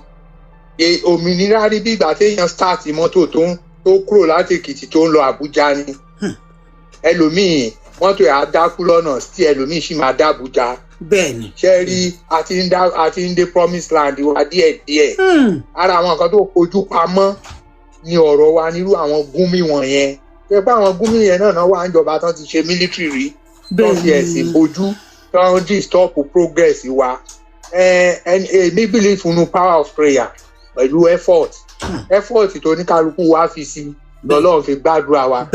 Òmìnira rí bí ìgbà téèyàn start mọ́tò tó kúrò láti Èkìtì tó ń lọ Àbújá ni. Ẹlòmíì, mọ́tò ẹ̀ á dákú lọ́nà tí ẹlòmíì sì máa dá Àbújá. Ṣe rí, a ti ń dé promise land wa díẹ̀díẹ̀. Ara àwọn nǹkan tó fojú pamọ́ ní ọ̀rọ̀ wa nírú àwọn Gúnmí wọ̀nyẹn, ṣe pé àwọn Gúnmí yẹn náà wà ń jọba tán ti ṣe military rí, tán fi ẹ̀sìn bojú, tán ń disturb progress wa. Èmi believe nínú power of prayer pẹ̀lú effort. Effort tó ní kálukú wa fi sí lọ́lọ́run fi gbàdúrà wa.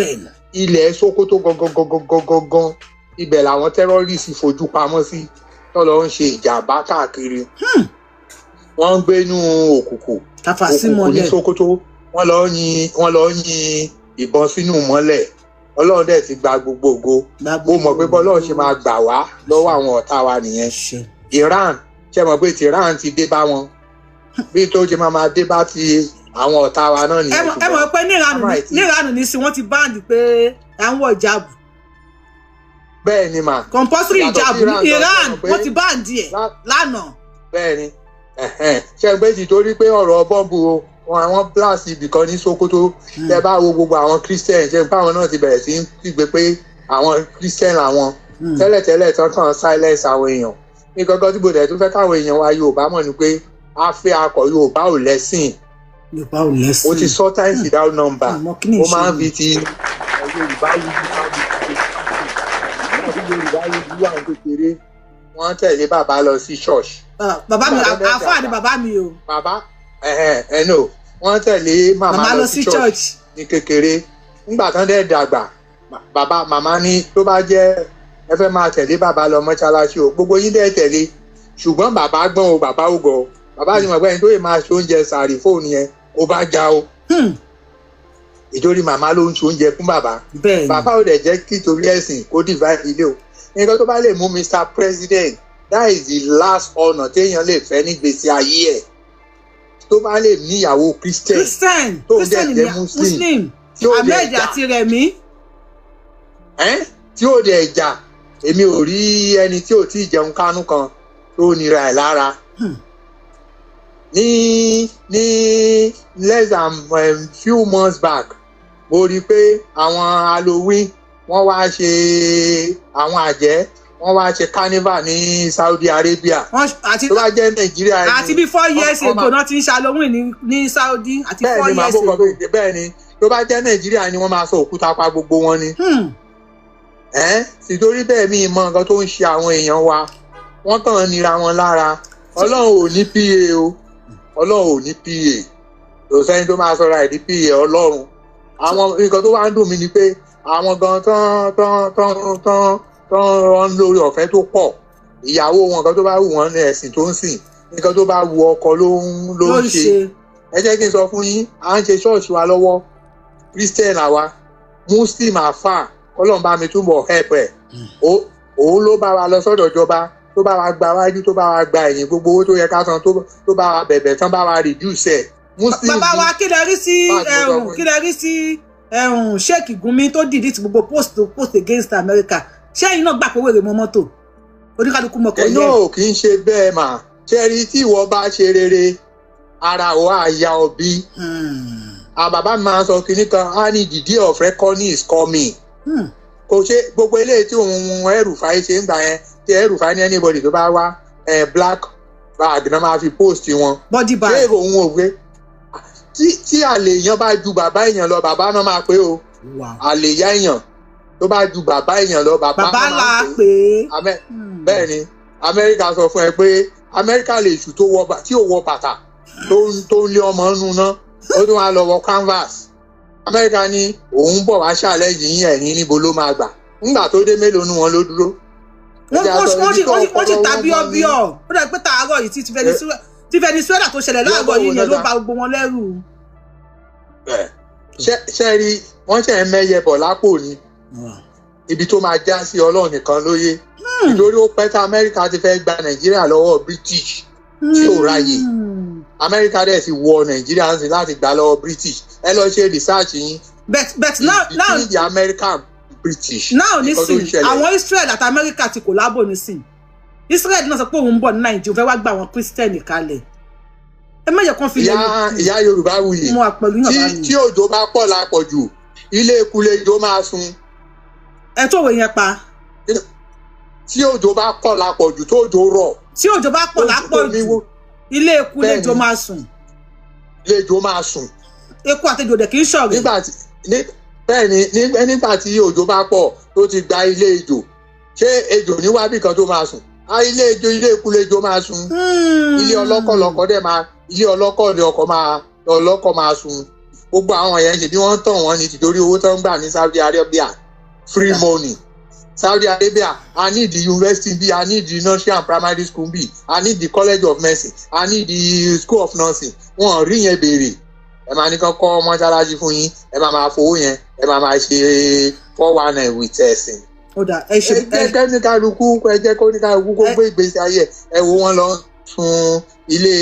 Ilẹ̀ Sokoto gangan gangan gangan gangan, ibẹ̀ làwọn terrorists fojú pamọ́ sí, tó lọ ń ṣe ìjàmbá káàkiri. Wọ́n ń gbé inú òkùnkùn Tàfà sí òkùnkùn ní mọ́lẹ̀. Sokoto. Wọ́n lọ yin ìbọn sínú mọ́lẹ̀. Ọlọ́run dẹ̀ ti gba gbogbo ògo. Mo mọ̀ pé bọ́lọ́run ṣe máa gbà wá lọ́wọ́ àwọn ọ̀tá wa nìyẹn. Iran, ṣe mọ̀ pé ti Iran ti dé bá wọn, bí tó ṣe máa dé bá ti àwọn ọ̀tá wa náà nìyẹn. Ẹ mọ̀ pé ní Ìránù ní sí wọ́n ti ban pé à ń wọ ìjáàbù. Bẹ́ẹ̀ ni mà. Compulsory Yàtọ̀ sí ìjáàbù ní Iran Iran gan, ṣe mọ̀ pé wọ́n ti ban ẹ̀ lánàá. Bẹ́ẹ̀ ni. Ẹ̀hẹ́n. Ṣe pé tìtorí pé ọ̀rọ̀ bọ́ǹbù wọn, àwọn blast ibìkan ní Sokoto, tẹ bá wo gbogbo àwọn Christian, ṣe pé àwọn náà ti bẹ̀rẹ̀ sí í kígbe pé àwọn Christian làwọn tẹ́lẹ̀tẹ́lẹ̀ tán kàn silence àwọn èèyàn ní gangan. Tí mo dẹ̀ tún fẹ́ káwọn èèyàn wa Yorùbá mọ̀ ni pé afẹ́ akọ̀ Yorùbá ò lẹ́sìn. Yorùbá ò lẹ́sìn. Mo ti sọ times without number. Àmọ́ kí ni Mo máa ń ìṣe? fi ti Yorùbá yìí Yorùbá yìí wà ní kékeré, wọ́n tẹ̀lé bàbá lọ sí church. Ah, bàbá mi. Bàbá dẹ̀ Àáfàá ni bàbá mi o. Bàbá ẹ̀hẹ̀n, ẹ̀ no, wọ́n tẹ̀lé màmá Màmá lọ sí church ní kékeré. Nígbà tán dẹ̀ dàgbà, bàbá màmá ní tó bá jẹ́ ẹ fẹ́ máa tẹ̀lé bàbá lọ mọ́ṣáláṣí o, gbogbo yín dẹ̀ tẹ̀lé. Ṣùgbọ́n bàbá gbọ́n o, bàbá ò gọ̀ o. Bàbá ti mọ̀ pé ẹni tó lè máa ṣe oúnjẹ sàárì fóònù yẹn ó bá já o, ìtorí màmá ló ń ṣe oúnjẹ fún bàbá. Bàbá ò dẹ̀ jẹ́ kí torí ẹ̀sìn kó divide ilé o. Nǹkan tó bá lè mú Mr President, that is the last honour téèyàn lè fẹ́ nígbèsí ayé ẹ̀, tó bá lè níyàwó Christian, Christian, tó dẹ̀ Christian jẹ́ ni Muslim, Muslim, tí ó dẹ̀ Ahmed jà àti Rẹ̀mí. Ẹ́n, tí ó dẹ̀ jà, èmi ò rí ẹni tí ò tí ì jẹun kánú kan tó nira ẹ̀ lára. Ní less than few months back, mo rí i pé àwọn Halloween, wọ́n wá ṣe, àwọn àjẹ́ wọ́n wá ṣe carnival ní Saudi Arabia. Tó bá jẹ́ Nàìjíríà ni, Àti bí 4 years wọ́n ago náà ti ń ṣe Halloween ní Saudi àti Bẹ́ẹ̀ four ni màá years bó kọ ago. pé bẹ́ẹ̀ ni, tó bá jẹ́ Nàìjíríà ni, wọ́n máa sọ òkúta pa gbogbo wọn ni. Ẹ́n, sì torí bẹ́ẹ̀ mi mọ nǹkan tó ń ṣe àwọn èèyàn wa, wọ́n kàn ń nira wọn lára. Ọlọ́run ò ní PA o, Ọlọ́run ò ní PA. Kò sẹ́ni tó máa sọra ẹ̀ ní PA Ọlọ́run. Àwọn nǹkan tó wá ń dùn mí ni pé àwọn gan tán tán tán tán tán rán lórí ọ̀fẹ́ tó pọ̀, ìyàwó wọn, nǹkan tó bá wù wọ́n ní ẹ̀sìn tó ń sìn, nǹkan tó bá wù ọkọ ló ń Ló ń ṣe. ṣe. Ẹ jẹ́ kí n sọ fún yín, à ń ṣe ṣọ́ọ̀ṣì wa lọ́wọ́, Christian àwa, Muslim àfà, Ọlọ́run bá mi túbọ̀ help ẹ̀. Òun ló bá wa lọ sọ́dọ̀ ìjọba, tó bá wa gba wájú, tó bá wa gba ẹ̀yìn, gbogbo owó tó yẹ ká san, tó bá wa bẹ̀bẹ̀ tán, bá wa reduce ẹ̀. Muslim Bàbá wa, kí lẹ rí sí Bá a ti sọ ẹhùn fún yín. Kí lẹ rí sí ẹhùn Sheikh Gumi tó delete gbogbo post tó post against America? Ṣé ẹ̀yin náà gbà pé wèrè mọ mọ́tò oníkálukú mọkọ Ẹ̀yin yẹ? náà kì í ṣe bẹ́ẹ̀ mà. Ṣé rí, tí ìwọ bá ṣe rere, ara ò á ya ọbí. Àwọn bàbá mi máa ń sọ kinní kan, á ní, "The day of reckoning is coming." Kò ṣe gbogbo eléyìí tí òun El-Rufai ṣe ń gbà yẹn, tí El-Rufai ní anybody tó bá wá black bag náà máa fi post wọn. Body bag. Ṣé òun ò gbé tí àlè èèyàn bá ju bàbá èèyàn lọ, bàbá náà máa pé o. Àlè ìyá èèyàn tó bá ju bàbá èèyàn lọ, bàbá Bàbá náà la máa pè pé. é. Bẹ́ẹ̀ ni, Amẹ́ríkà sọ fún ẹ pé Amẹ́ríkà lè ṣù tó wọ tí ò wọ bàtà, tó ń lé ọmọ nù ná, ó tún wá lọ wọ canvas. Amẹ́ríkà ní òun bọ̀ wá ṣàlẹ́ yìí, ẹ̀yìn níbo ló máa gbà? Ńgbà tó dé, mélòó nu wọn ló dúró? Wọ́n Ẹja wọ́n sọ wọ́n sì ibi tó wọ́n sì wọ́n sì ọpọlọ ta wọn mọ ní. bíọ́bíọ́. Ó dà pé tààrọ̀ yìí tí Venezuela tó ṣẹlẹ̀ láàárọ̀ Bíọ́bọ̀ yìí wo yẹn ló lọ́dà? ba gbogbo wọn lẹ́rù. Ṣe rí, wọ́n ṣe ń mẹ́yẹ bọ̀ lápò ni. Ibi tó máa já sí, Ọlọ́run nìkan lóye, nítorí ó pẹ́ tí Amẹ́ríkà ti fẹ́ gba Nàìjíríà lọ́wọ́ British tí ò ráyè. Amẹ́ríkà dẹ̀ ti wọ Nàìjíríà ń sìn láti gbà lọ́wọ́ British. Ẹ lọ ṣe research yín. But now Between the American British, now nǹkan tó ń nísìn, ṣẹlẹ̀. àwọn Israel àti America ti collabo nísìn. Israel náà sọ pé òun ń bọ̀ ní Nàìjíríà, fẹ́ wá gba àwọn Christian kalẹ̀. Ẹ má jẹ́ kán fi Ìyá, ìyá Yorùbá wuyì. Mo wà pẹ̀lú yàn Tí bá mi. tí òjò bá pọ̀ lápọ̀jù, ilé eku lejò máa sun. Ẹ tó òwe yẹn pa. Tí òjò bá pọ̀ lápọ̀jù, tó òjò rọ̀, Tí òjò bá pọ̀ lápọ̀jù, ilé eku lejò máa sùn. Lejò máa sùn. Eku àtejò dẹ̀ kì í ṣọ̀rẹ́. Nígbà tí ní bẹ́ẹ̀ ni, nígbà tí òjò bá pọ̀ tó ti gba ilé ejò, ṣé ejò ní wábì kan tó máa sùn? Á ilé ejò, ilé eku lejò máa sùn. Ilé ọlọ́kọ̀ lọkọ̀ dẹ̀ máa, ilé ọlọ́kọ̀ ni ọkọ̀ máa, ọlọ́kọ̀ máa sùn. Gbogbo àwọn yẹn ṣe bí wọ́n ń tàn wọ́n ní tìtorí owó tó ń gbà ní Saudi Arabia, free money. Saudi Arabia, I need the university bí, I need the nursery and primary school bí, I need the college of medicine, I need the school of nursing. Wọn rí yẹn béèrè. Ẹ máa ní kán kọ́ mọ́ṣáláṣí fún yín, ẹ máa máa fowó yẹn, ẹ máa máa ṣe 419 with ẹ̀sìn. Ó dà, ẹ ṣe. Ẹ jẹ́ kẹ́ ní kálukú, ẹ jẹ́ kó ní kálukú kó gbé ìgbésí ayé ẹ̀. Ẹ wo, wọn lọ sun ilé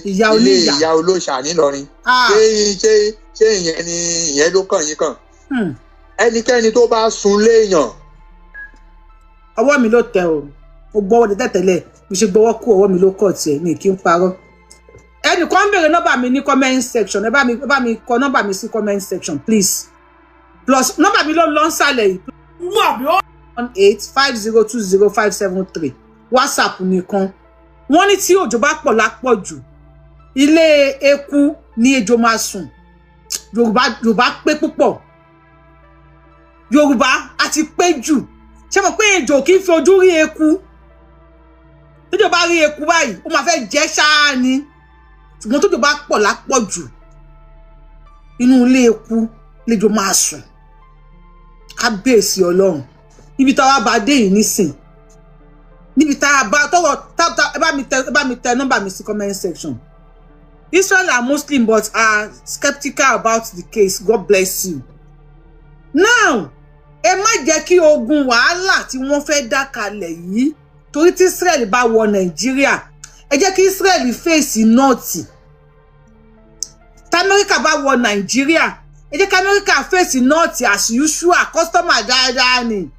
Ìyá ilé oníyà. ìyá olóòṣà nílọrin. Ah. Ṣé ìyẹn ni, ìyẹn ló kàn yín kàn? Ẹnikẹ́ni tó bá sun léèyàn, Ọwọ́ mi ló tẹ o. Mo gbọ́wọ́ dé tẹ̀tẹ̀lẹ̀, mo ṣe gbọ́wọ́ kú, ọwọ́ mi ló kọ̀ tiẹ̀ mi kí n parọ́. Ẹnìkan ń béèrè nọ́mbà mi ní comment section. Ẹ bá mi kọ nọ́mbà mi sí comment section, please. Plus nọ́mbà mi ló lọ ń sàlẹ̀ yìí, 1850 20573, WhatsApp nìkan. Wọ́n ní tí òjò bá pọ̀ lápọ̀jù, ilé eku ní ejò máa sùn. Yorùbá, Yorùbá pé púpọ̀. Yorùbá a ti pé jù. Ṣé mo pé ejò kì í fi ojú rí eku? Tójò bá rí eku báyìí, ó máa fẹ́ jẹ ṣáá ni. Ṣùgbọ́n tójò bá pọ̀ lápọ̀jù, inú ilé eku lejò máa sùn. Kábíyèsí Ọlọ́run! Níbi táwa bá dé yìí nísìn, níbi tá a bá tọwọ tá tá, ẹ bá mi tẹ nọ́mbà mi sí comment section. Israel are Muslim but are skeptical about the case. God bless you. Now, ẹ má jẹ́ kí ogun wàhálà tí wọ́n fẹ́ dá kalẹ̀ yìí, torí tí Israel bá wọ Nàìjíríà, ẹ jẹ́ kí Israel fèsì North. Tí Amẹ́ríkà bá wọ Nàìjíríà, ẹ jẹ́ kí Amẹ́ríkà fèsì North as usual. Customer dáadáa ni,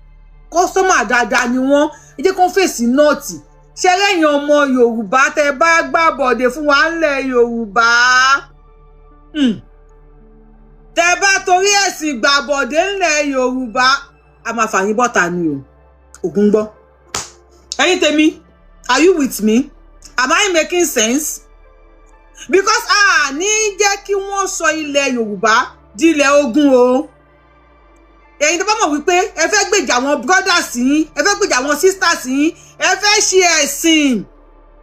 customer dáadáa ni wọ́n. Ẹ jẹ́ kó fèsì North. Ṣe lẹ́yìn ọmọ Yorùbá, tẹ bá gbàbọ̀dé fún wa ńlẹ̀ Yorùbá, tẹ bá torí ẹ̀sìn gbàbọ̀dé ńlẹ̀ Yorùbá, a máa fà yín bọ́ta ni o. Ògùn gbọ́. Ẹ̀yin tèmi, are you with me? Am I making sense? Because a ní jẹ́ kí wọ́n sọ ilẹ̀ Yorùbá di ilẹ̀ ogun o. Ẹ̀yin tó bá mọ̀ wípé ẹ fẹ́ gbèjà àwọn brothers yín, ẹ fẹ́ gbèjà àwọn sisters yín, ẹ fẹ́ ṣe ẹ̀sìn,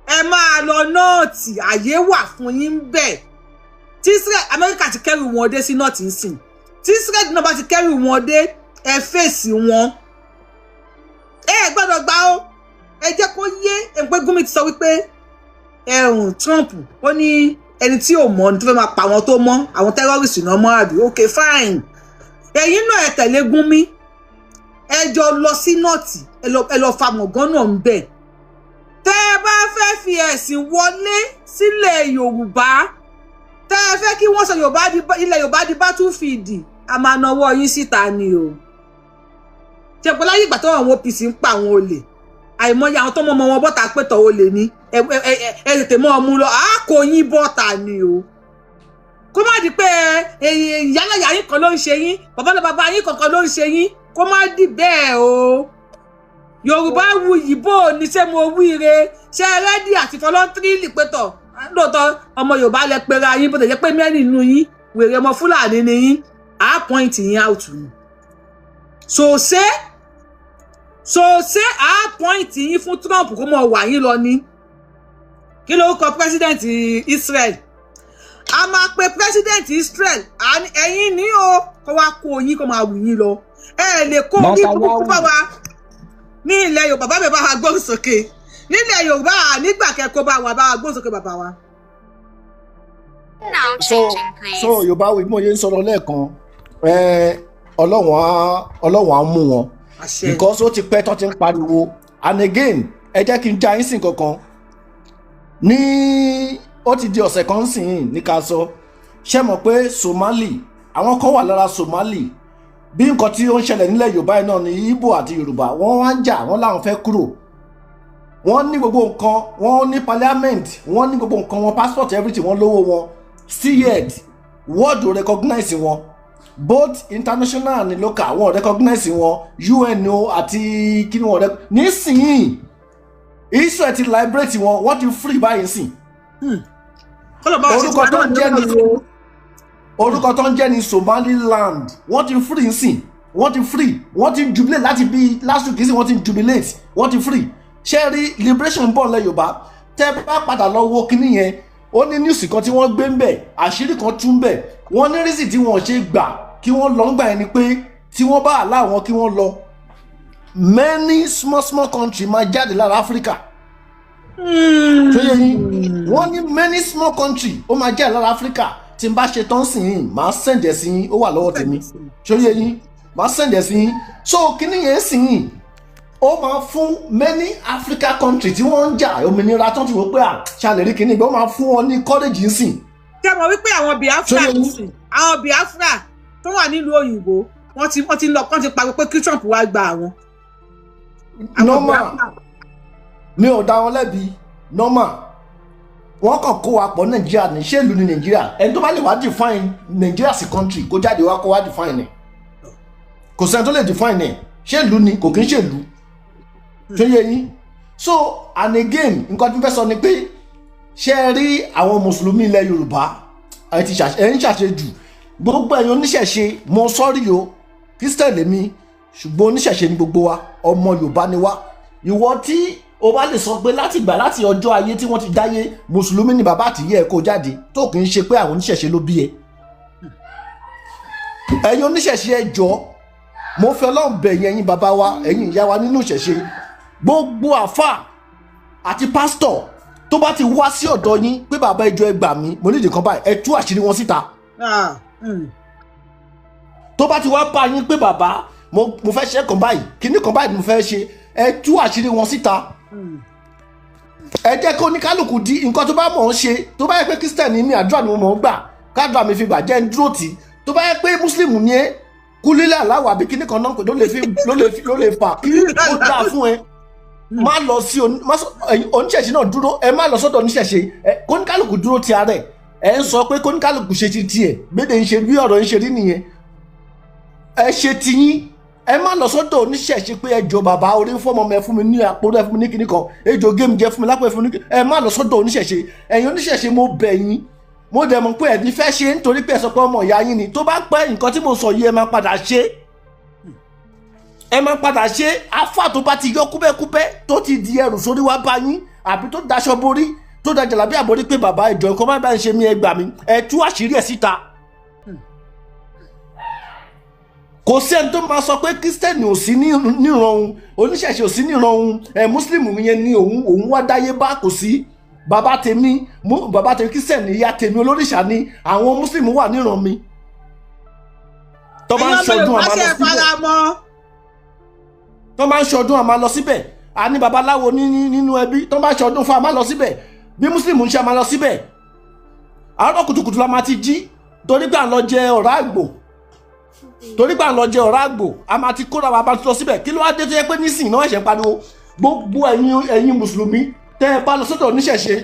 ẹ máa lọ North. Àyè wà fún yín bẹ́ẹ̀. Tí Israel, Amẹ́ríkà ti kẹ́rù wọn dé sí North nsìn, tí Israel náà bá ti kẹ́rù wọn dé, ẹ fèsì wọn. Ẹ gbọ́dọ̀ gbà ó. Ẹ jẹ́ kó yé ẹ pé Gumi ti sọ wípé ẹ̀hún Trump ó ní Ẹni tí ò mọ̀ ni tó fẹ́ máa pa àwọn tó mọ́, àwọn terrorist náà mọ́, àbí? Ok, fine. Ẹ̀yin náà, ẹ tẹ̀lé Gúnmi, ẹ jọ lọ sí North, ẹ lọ fa mọ̀gán náà ń bẹ̀. Tẹ́ ẹ bá fẹ́ fi ẹ̀sìn wọlé sílẹ̀ Yorùbá, tẹ́ ẹ fẹ́ kí wọ́n sọ Yorùbá di, ilẹ̀ Yorùbá di battlefield, a máa nawọ́ yín síta ni o. Ṣe pé láyé ìgbà tó àwọn OPC ń pa àwọn olè, àìmọye àwọn tó mọ ọmọ wọn bọ́ta pẹ̀tọ̀ olè ni, ẹ tètè mọ́ ọmú lọ, àá kò yín bọ́ta ni o. Kó má di pé ìyálàyà yín kan ló ń ṣe yín, bàbá lọ bàbá yín kankan ló ń ṣe yín, kó má di bẹ́ẹ̀ o. Yorùbá wuyì bò ní ṣé mo wíire? Ṣé ẹ ready àti voluntarily pétọ̀ lóòótọ́ ọmọ Yorùbá lẹ pera yín, bó tẹ̀ jẹ́ pé mẹ́rin nínú yín, wèrè ọmọ Fúlàní ni yín, àá point yín out ni. Sòsé sòsé, àá point yín fún Trump kó mọ̀ wà yín lọ ní kí ló kọ president Israel. A máa pe president Israel, ẹ̀yin ní o, kó wá kó yín, kó máa wù yín lọ. Ẹ lè kó orí burúkú bá wa ní ilẹ̀ Yorùbá. Bàbá mi, bá wa gbóhùn sókè. Nílẹ̀ Yorùbá, nígbà kẹ́kọ̀ọ́ bá wa, bá wa gbóhùn sókè, bàbá wa. So Yorùbá wí, bí mo ṣe ń sọ̀rọ̀ lẹ́ẹ̀kan, Ọlọ́run á mú wọn, because ó ti pẹ́ tó ti ń pariwo. And again, ẹ jẹ́ kí n já yín sí kankan ní, ó ti di ọ̀sẹ̀ kan sìn ní ká sọ. Ṣé mọ̀ pé Somali, àwọn kan wà lára Somali, bí nǹkan tí ó ń ṣẹlẹ̀ nílẹ̀ Yorùbá yìí náà ní Ìgbò àti Yorùbá, wọ́n wá ń jà, wọ́n láwọn fẹ́ kúrò. Wọ́n ní gbogbo nǹkan, wọ́n ní parliament, wọ́n ní gbogbo nǹkan wọn, passport, everything, wọ́n lówó wọn. Still yet, world will recognize wọn, both international and local, wọ́n recognize wọn, UNO àti kí ni wọ́n rẹ. Nísìnyí, Israel ti liberate wọn, wọ́n ti free báyìí sìn. Orúkọ tó ń jẹ́ ní, orúkọ tó ń jẹ́ ní Somaliland. Wọ́n ti free nsìn, wọ́n ti free, wọ́n ti jubilate láti bí last week sí, wọ́n ti jubilate, wọ́n ti free. Ṣé rí liberation bọ̀ lẹ́ Yorùbá? Tẹ́ bá padà lọ wo kinní yẹn, ó ní news kan tí wọ́n gbé ń bẹ̀, àṣírí kan tún bẹ̀. Wọ́n ní reason tí wọ́n ṣe gbà kí wọ́n lọ ń gbà yẹn ni pé tí wọ́n bá àlá wọn kí wọ́n lọ, many small small country máa jáde lára Africa. Ṣé yẹ yín? Wọ́n ní many small country ó máa jáde lára Africa. Tí n bá ṣe tán sí yín, màá send ẹ̀ sí yín, ó wà lọ́wọ́ tèmi. Ṣé yẹ yín? Màá send ẹ̀ sí yín. So kíní yẹn sì yín, ó máa fún many Africa country tí wọ́n ń jà òmìnira tó ti wò pé à ṣàlè rí kíní ìgbà, ó máa fún wọn ní courage nsìn. Ṣé mo wípé àwọn Biafra, àwọn Biafra tó wà nílùú òyìnbó, wọ́n ti lọ, wọ́n ti pariwo pé kí Trump wá gba àwọn. Normal, mi ò dá wọn lẹ́bi. Normal, wọ́n kàn kó wa pọ̀. Nàìjíríà ní ṣé ìlú ní Nàìjíríà? Ẹni tó bá lè wá define Nàìjíríà sí country, kó jáde wá, kó wá define ẹ̀. Kò sẹ́ni tó lè define ẹ̀. Ṣé ìlú ni? Kò kí ń ṣe ìlú. Ṣé yé yín? So and again, nǹkan tí mo fẹ́ sọ ni pé, ṣé ẹ rí àwọn mùsùlùmí ilẹ̀ Yorùbá, ẹ ti ẹ ń ṣàṣejù. Gbogbo ẹ̀yin oníṣẹ̀ṣe, mo sorry o, Christian lèmi, ṣùgbọ́n oníṣẹ̀ṣe ni gbogbo wa, ọmọ Yorùbá ni wá. Ìwọ tí o bá lè sọ pé láti ìgbà, láti ọjọ́ ayé tí wọ́n ti dáyé, mùsùlùmí ni bàbá àtìyẹ́ ẹ, kó jáde, tó kì í ṣe pé àwọn oníṣẹ̀ṣe ló bí ẹ. Ẹ̀yin oníṣẹ̀ṣe, ẹ jọ̀ọ́, mo fẹ́ Ọlọ́run bẹ̀ yín, ẹ̀yin bàbá wa, ẹ̀yin ìyá wa nínú ìṣẹ̀ṣe, gbogbo àfà àti pásítọ̀ tó bá ti wá sí ọ̀dọ̀ yín pé, "Bàbá, ìjọ, ẹ gbà mí, mo nídìí kan báyìí," ẹ tú àṣírí wọn síta. Tó bá ti wá bá yín pé, "Bàbá, mo fẹ́ ṣe kan báyìí, kíní kan báyìí mo fẹ́ ṣe," ẹ tú àṣírí wọn síta. Ẹ jẹ́ kó oníkálukú di nǹkan tó bá mọ̀ ọ́n ṣe. Tó bá yẹ pé Christian ní àdúrà ni mo mọ̀ ọ́n gbà, kádùrà mi fi gbà, jẹ́ ń dúró tì. Tó bá yẹ pé Muslim ní ẹ, kúlílẹ̀ aláwọ̀ àbí kíní kan náà ló lè fà ó dáa fún ẹ. Má lọ sí oníṣẹ̀ṣe náà, dúró, ẹ má lọ sọ́dọ̀ oníṣẹ̀ṣe. Ẹ kóníkálukú dúró ti ara ẹ̀. Ẹ ń sọ pé kóníkálukú ṣe ti tiẹ̀ gbédè ń ṣe, bí ọ̀rọ̀ ń ṣe rí nìyẹn. Ẹ ṣe tiyín, ẹ má lọ sọ́dọ̀ oníṣẹ̀ṣe pé, "Ẹ jọ̀ọ́ bàbá, orí fọ́mọ mi, ẹ fún mi ní àpò, ẹ fún mi ní kíní kan, ejò gémi jẹ fún mi lápò, ẹ fún mi ní." Ẹ má lọ sọ́dọ̀ oníṣẹ̀ṣe. Ẹ̀yin oníṣẹ̀ṣe, mo bẹ̀ yín, mo dẹ̀ mọ̀ pé ẹ̀ ní fẹ́ ṣe, nítorí pé ẹ sọ pé ọmọ ìyá yín ni. Tó bá pẹ́, nǹkan tí mo sọ yìí, ẹ máa padà ṣe, ẹ máa padà ṣe. Afá tó bá ti yọ kúbẹ́kúbẹ́, tó ti di ẹrù sórí wá bá yín, àbí tó daṣọ borí, tó da jàlábí àborí pé, "Bàbá, ìjọ, ẹ̀kọ́ má bá ń ṣe mí, ẹ gbà mí," ẹ tú àṣírí ẹ̀ síta. Kò sí ẹni tó máa sọ pé Christian ò sí níran òun, oníṣẹ̀ṣe ò sí níran òun, ẹ Muslim yẹn ni òun wá dáyé bá, kò sí. Bàbá tèmi, bàbá tèmi Christian ni, ìyá tèmi olórìṣà ni, àwọn Muslim wà níran mi. Tó bá ń Ẹ̀yin ọmọ ṣọdún, Yorùbá, a máa ṣe lọ é fara síbẹ̀. mọ́. Tó bá ń ṣọdún, a máa lọ síbẹ̀. A ní babaláwo nínú ẹbí. Tó bá ń ṣọdún fún, a máa lọ síbẹ̀. Bí Muslim ń ṣe, a máa lọ síbẹ̀. Àárọ̀ kùtùkùtù la máa ti jí, torí pé à ń lọ jẹ ọ̀rá àgbò, torí pé à ń lọ jẹ ọ̀rá àgbò. A máa ti kóra wa, bá ti lọ síbẹ̀. Kí ló wá dé tó yẹ pé nísìnyí náà ẹ̀ṣẹ̀ ń pariwo? Gbogbo ẹ̀yin mùsùlùmí tẹ́ ẹ bá lọ sọ́dọ̀ oníṣẹ̀ṣe,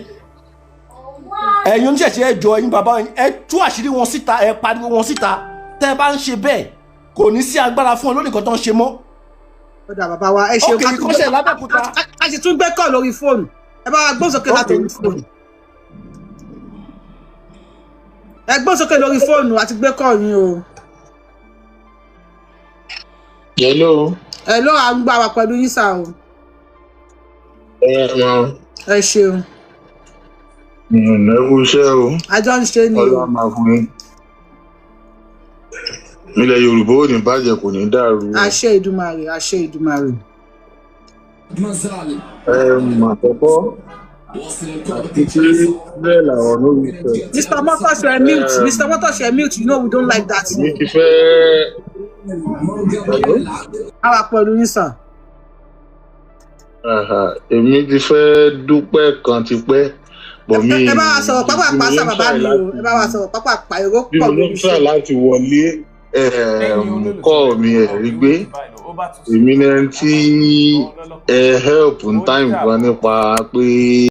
ẹ̀yin oníṣẹ̀ṣe, ẹ jọ̀ọ́, ẹ̀yin bàbá, ẹ tú àṣírí wọn síta, ẹ pariwo wọn síta. Tẹ́ ẹ bá ń ṣe bẹ́ẹ̀, kò ní sí agbára fún ọ lórí nǹkan tó ń ṣe mọ́. Ó dà, bàbá wa, ẹ ṣeun. Ok, ìkọ́ṣẹ́ lábẹ́òkúta. A sì tún gbé kọ́ lórí fóònù. Ẹ bá wa gbóhùn sókè láti orí fóònù. Ẹ gbóhùn sókè lórí fóònù, àti gbé kọ́ yín o. Hello. Ẹ ló à ń gbà wá pẹ̀lú yín sá o. Ẹ máa Ẹ ṣeun. ẹ kú iṣẹ́ o. Àjọ ń ṣe ni o. Ọlọ́run máa fún yín. Ilẹ̀ Yorùbá ò ní bàjẹ́, kò ní dàrú. Àṣẹ Ìdùmarè, àṣẹ Ìdùmarè. Ẹ mà àkọ́kọ́ àti tí bẹ́ẹ̀ làwọn ló ń sọ. Mr. Motosho, ẹ mute. Mr. Motosho, ẹ mute. You know we don't like that. Mi ti fẹ́. Hello? A wà pẹ̀lú yín sà. Aha, èmi ti fẹ́ dúpẹ́ kan ti pẹ́ bọ̀ mí. Ẹ bá wa sọ̀rọ̀ pápá sà, bàbá mi o. Ẹ bá wa sọ̀rọ̀ pápá, èrò Bí pọ̀ mo ní lórí try láti wọlé, kọ́ mi ẹ̀ rí gbé. Èmi ní ẹni tí ẹ help in time gan nípa pé.